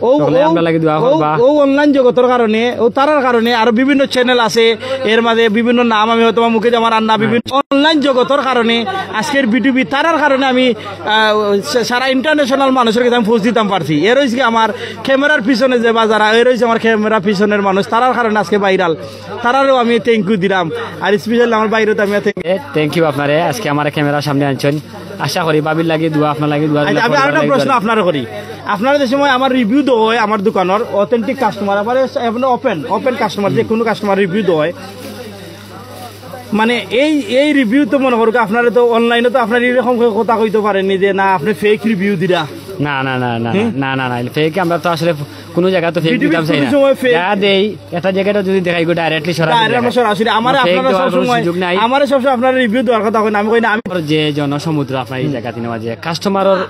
ও, সকলে ও, আমরা লাগি দোয়া ও, করবা। ও অনলাইন জগতর কারণে, ও তারার কারণে আরো বিভিন্ন চ্যানেল আছে, এর মাঝে বিভিন্ন নাম আমি হয়তো বা মুখে আমার আন্না বিভিন্ন অনলাইন জগতর কারণে আজকের বিটুবি তারার কারণে আমি, আহ, সা-, সারা ইন্টারন্যাশনাল মানুষের কাছে আমি পৌঁছে দিতাম পারছি। এর হইছে কি আমার ক্যামেরার পিছনে যে বা যারা, এর হইছে আমার ক্যামেরার পিছনের মানুষ, তারার কারণে আজকে ভাইরাল, তারারও আমি থ্যাংক ইউ দিলাম। আর স্পেশালি আমার বাইরে তো আমি thank you। A, thank you আপনারে, আজকে আমার ক্যামেরার সামনে আনছেন। আশা করি ভাবির লাগি দোয়া, আপনার লাগি দোয়া, আচ্ছা, আমি আরেকটা প্রশ্ন আপনারে করি। আপনারা যে সময় আমার রিভিউ দেওয়া হয় আমার দোকানের অথেন্টিক কাস্টমার, আবার এস-, আপনার ওপেন, ওপেন কাস্টমার, যে কোনো কাস্টমার রিভিউ দেওয়া হয়, মানে এই, এই রিভিউ তো মনে করুক আপনারা তো অনলাইনে তো আপনারা এরকম করে কথা কইতে পারেননি যে না আপনি ফেক রিভিউ দিরা। না, না, না, না, হুম? না, না, না, ফেক আমরা তো আসলে কোনো জায়গা তো ফেক বিটুবি দিতাম চাই কোনো না। সময় ফেক যা দেই, একটা জায়গাটা যদি দেখাই গো, directly সরাসরি ডাইরেক্ট আমরা দেখাই। সরাসরি, আমার ফেক আপনারা দেওয়ার সব কোনো সময়, সুযোগ নাই। আমার সব সময় আপনারা রিভিউ দেওয়ার কথা কইন, আমি কই না, আমি আর যে জনসমুদ্র আপনার এই জায়গাতে নেওয়া যায়, কাস্টমারর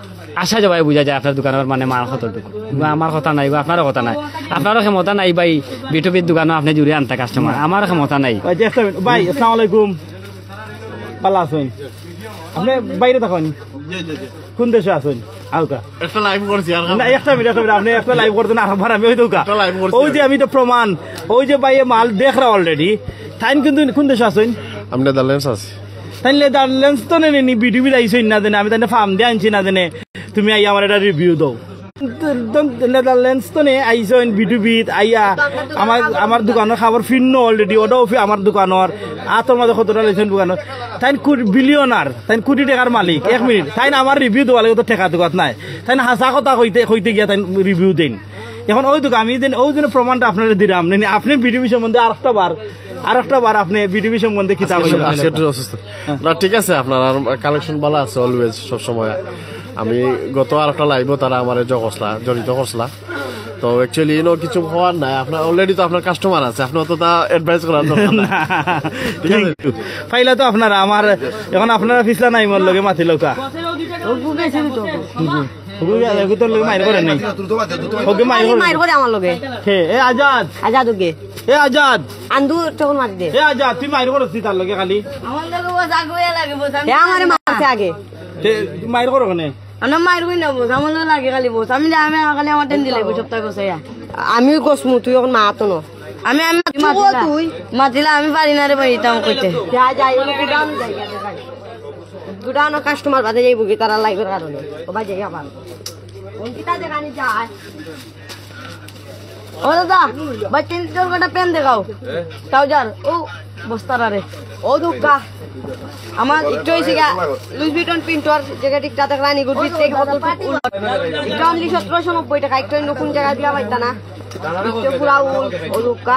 আসা যাওয়ায় বুঝা যায় আপনার দোকানের মানে মাল কতটুকু। বা আমার কথা নাই, বা আপনারও কথা নাই, আপনারও ক্ষমতা নাই ভাই, বিটুবির দোকানও আপনি জুড়ে আনতা কাস্টমার, আমারও ক্ষমতা নাই। ভাই, just a minute। ভাই, আসসালামু আলাইকুম। ভালো আছেন? আপনি বাইরে থাকেন? কোন দেশে আছেন? আউকা। একটা লাইভ করছি আর না, একটা মিনিট, একটা মিনিট, আপনি একটা লাইভ করছেন, আর আবার আমি ওই দৌকা। একটা লাইভ করছি ওই যে আমি। আমি তো প্রমাণ, ওই যে ভাইয়ে মাল দেখরা already, তাইন কিন্তু কোন দেশে আছেন? আমি নেদারল্যান্ডস আছি। তাইন নেদারল্যান্ডস তো নেনি, বিটুবিত আইছইন না জানে, আমি তাইন ফার্ম দিয়ে আনছি না জানে, তুমি আইয়া আমার একটা রিভিউ দাও। তো, তো নেদারল্যান্ডস তো নে আইছইন বিটুবিত আইয়া আমার, আমার দোকানের খবর ফিরনো already, ওটাও ফি-, আমার দোকানের আতর মাঝে কতটা লইছেন দোকানের। তাইন বিলিয়নার, তাইন কোটি টাকার মালিক। এক মিনিট, তাইন আমার রিভিউ দেওয়া লাগে তো টেকা দোকাত নাই। তাইন হাছা কথা কইতে, কইতে গিয়া তাইন রিভিউ দেন। এখন ওই দোকান আমি দেন, ওই জন্য প্রমাণটা আপনারে দিলাম। নেনি আপনি বিটুবি সম্বন্ধে আরেকটা বার, আরেকটা বার আপনি বিটুবি সম্বন্ধে কিতা আজকে, কইবেন? আজকে একটু অসুস্থ। হ্যাঁ। না, ঠিক আছে, আপনার আর কালেকশন ভালো আছে always, সব সময়। আমি গত আরেকটা লাইভও তারা আমারে জ করছলা, জড়িত করছলা। তো actually ইনো কিছু হওয়ার নাই, আপনার already তো আপনার কাস্টমার আছে, আপনার তো তা অ্যাডভাইস করার দরকার নাই। না। ঠিক আছে? Thank you। পাইলা তো আপনারা আমার, এখন আপনারা পিছলা নাই মোর লগে মাতি লৌকা। হুগু গেলে, হুগু তোর লগে মাইর করে নাই। হুগু মাইর করে। মাইর করে আমার লগে। হে, এ আজাদ। আজাদ হুগু। এ আজাদ। আন্দু তখন মারি দে। এ আজাদ, তুই মাইর করছিস তার লগে খালি। আমার লগে বস আগে লাগে বস। আমি এ আমারে মারছে আগে। তে, তুই মাইর করো কেনে? আমরা মাইর কই না বস, আমার লগে লাগে খালি বস। আমি যা, আমি খালি আমার টেন দিলে বস, সপ্তাহে বস আইয়া। আমি কসমু, তুই এখন মাত না। আমি, আমি চুপ হ তুই। মাতিলা, আমি পারি না রে ভাই, ইতাম কইতে। যা, যা, এগুলো গুডাউন যাই, যা, যা, যা। গুডাউনর কাস্টমার বাদে যাইবো কি তারা লাইভের কারণে। ও ভাই, যাই আবার। অঙ্কিতা দেখানি যায়। ও দাদা, ভাই, তিন চার কটা প্যান্ট দেখাও। ট্রাউজার, ও বস্তার আরে। ও দুক্কা। আমার একটু হইছে গিয়া, লুইস ভিটন প্রিন্টর জ্যাকেট একটা দেখরা নি, গুড ফিট থেকে কত টুক উল। এটা অনলি সতেরোশো নব্বই টাকা, একটু অন্য কোন জায়গা দিয়া পাইতা না। একটু পুরা উল, ও দুক্কা।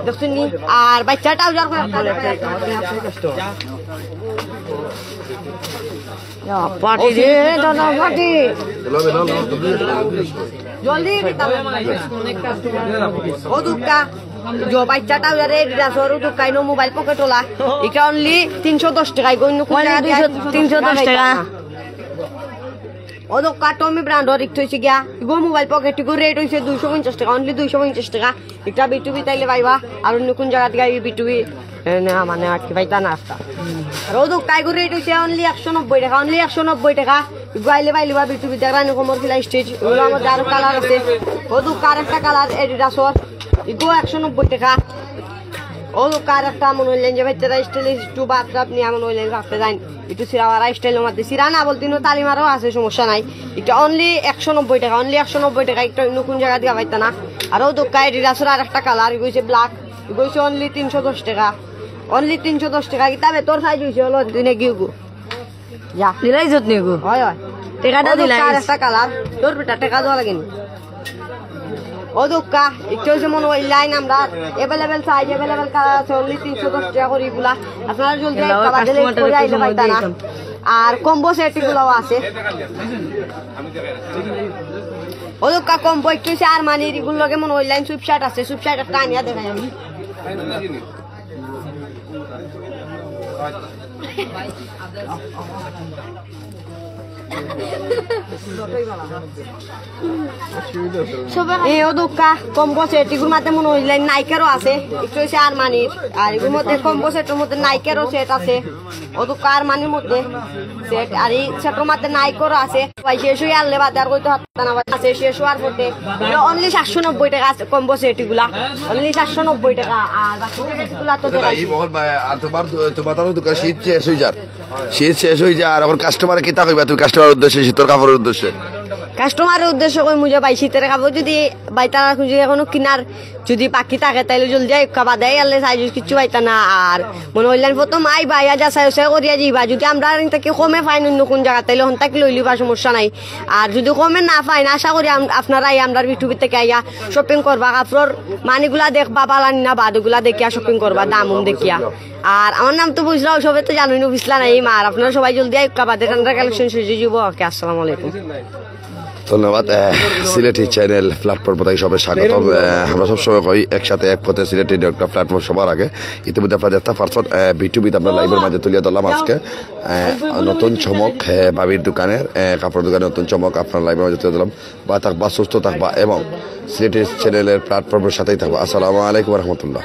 দেখছেন নি? আর বাচ্চা ট্রাউজার কয়েকটা দেখরা। পার্টি রে, দাদা, পার্টি। জলদি দিতাম। ও দুক্কা, জো বাচ্চাটা ওই রে, এডিডাসর ও দুক্কা, ইনো মোবাইল পকেট ওলা। ইটা অনলি তিনশো দশ টাকা, ইগো অন্য কোন জায়গা দিয়া দুইশো, তিনশো দশ টাকা। ও দুক্কা, টমি ব্র্যান্ডর ইকটা হইছে গিয়া, ego mobile pocket, ego rate হইছে দুইশো পঞ্চাশ টাকা, অনলি দুইশো পঞ্চাশ টাকা। ইটা বি টু বি তাইলে পাইবা, আর অন্য কোন জায়গা দিয়া এই বি টু বি এ, না, মানে, আর কি পাইতা না একটা। আর ও দুক্কা, ইগুর রেট হইছে অনলি একশো নব্বই টাকা, অনলি একশো নব্বই টাকা। ইগু আইলে পাইলিবা বি টু বি দেখরা নি, কোমর ফিলা স্টিচ, ইগুর মধ্যে আরো কালার আছে। ও দুক্কা, আরেকটা কালার, এডিডাসর, ইগু একশো নব্বই টাকা। ও দুক্কা, আরেকটা মনে হইলেন যে বাচ্চারা স্টাইলিশ একটু বাথরাব নিয়া মনে হইলেন রাখতে যাইন, একটু সিরাওয়ারা স্টাইলর মধ্যে, সিরা না বলতে ইনো তালিমারও আছে, সমস্যা নাই। এটা অনলি একশো নব্বই টাকা, অনলি একশো নব্বই টাকা, একটা অন্য কোন জায়গা দিয়া পাইতা না। আর ও দুক্কা, এডিডাসর আরেকটা কালার, ইগু হইছে ব্ল্যাক, ইগু হইছে অনলি তিনশো দশ টাকা, অনলি তিনশো দশ টাকা। কিতাবে তোর সাইজ হইছে হলো দুই নাকি ইগু? যা। দিলাই যত নিগু। হয়, হয়। টেকাটা ও দুক্কা, দিলাই। আরেকটা কালার, তোর বেটা টেকা দেওয়া লাগেনি। ও দুক্কা, একটু হইছে মনে হয় লাইন আমরা অ্যাভেলেবল সাইজ, অ্যাভেলেবল কালার আছে, অনলি তিনশো দশ টাকা করে ইগুলা। আপনারা জলদি আইবা, কাস্টমারটা করে আইলে পাইতা না। আর কম্বো সেট ইগুলাও আছে। ও দুক্কা, কম্বো একটু হইছে আরমানির, ইগুর লগে মনে হয় লাইন সুইপ শার্ট আছে, সুইপ শার্ট একটা আনিয়া দেখাই আমি। এ ও দুক্কা, কম্বো সেট, ইগুর মধ্যে মনে হইলে নাইকেরও আছে, একটু হইছে আরমানির, আর ইগুর মধ্যে কম্বো সেটর মধ্যে নাইকেরও সেট আছে। ও দুক্কা, আরমানির মধ্যে সেট, আর এই সেটর মধ্যে নাইকেরও আছে। ভাই, শেষ হয়ে আনলে বাদে আর কইতে পারতাম না ভাই। আছে শেষ হওয়ার পথে। এটা অনলি সাতশো নব্বই টাকা আছে কম্বো সেট ইগুলা। অনলি সাতশো নব্বই টাকা। আর বাকি সেটগুলা তো দেখাইছি। আর তোমার, তোমার তার দোকান শীত শেষ হয়ে যার। শীত শেষ হয়ে যায়, আর এখন কাস্টমারে কিতা কইবা তুমি কাস্টমারের উদ্দেশ্যে, শীতর কাপড়ের উদ্দেশ্যে? কাস্টমারের উদ্দেশ্যে কইমু যে ভাই, শীতর কাপড় যদি ভাই তারা যদি এখনো কিনার যদি বাকি থাকে, তাইলে জলদি আইক্কা, বাদে আইলে সাইজ কিচ্ছু পাইতা না। আর মনে হইলেন প্রথম আইবা, আইয়া যাচাই উচাই করিয়া যাইবা। যদি আমরা আর থাকি কমে পাইন অন্য কোন জায়গা, তাইলে হন থাকি লইলিবা, সমস্যা নাই। আর যদি কমে না পাইন, আশা করি আম-, আপনারা আইয়া আমরার বি টু বি থেকে আইয়া শপিং করবা, কাপড়র মানিগুলা দেখবা, বালানি না বাদ, ওগুলা দেখিয়া শপিং করবা, দাম উম দেখিয়া। আর আমার নাম তো বুঝলাও, সবে তো জানোই না, বুঝলা নাই। আর আপনারা সবাই জলদি আইক্কা, বাদে ঠান্ডা কালেকশন শেষ হয়ে যাবো। ওকে, আসসালামু আলাইকুম। ধন্যবাদ। আহ, সিলেটি চ্যানেল প্ল্যাটফর্ম থেকে সবাই স্বাগতম। আহ, আমরা সবসময় কই একসাথে এক পথে, সিলেটি একটা প্ল্যাটফর্ম সবার আগে। ইতিমধ্যে আপনারা দেখতে পারছেন, আহ, বি টু বিতে আমরা লাইভের মাঝে তুলিয়া ধরলাম আজকে। আহ, নতুন চমক, আহ, ভাবির দোকানের, আহ, কাপড় দোকানের নতুন চমক আপনার লাইভের মাঝে তুলিয়া ধরলাম। বা থাকবা, সুস্থ থাকবা এবং সিলেটি চ্যানেলের প্ল্যাটফর্মের সাথেই থাকবা। আসসালামু আলাইকুম রহমতুল্লাহ।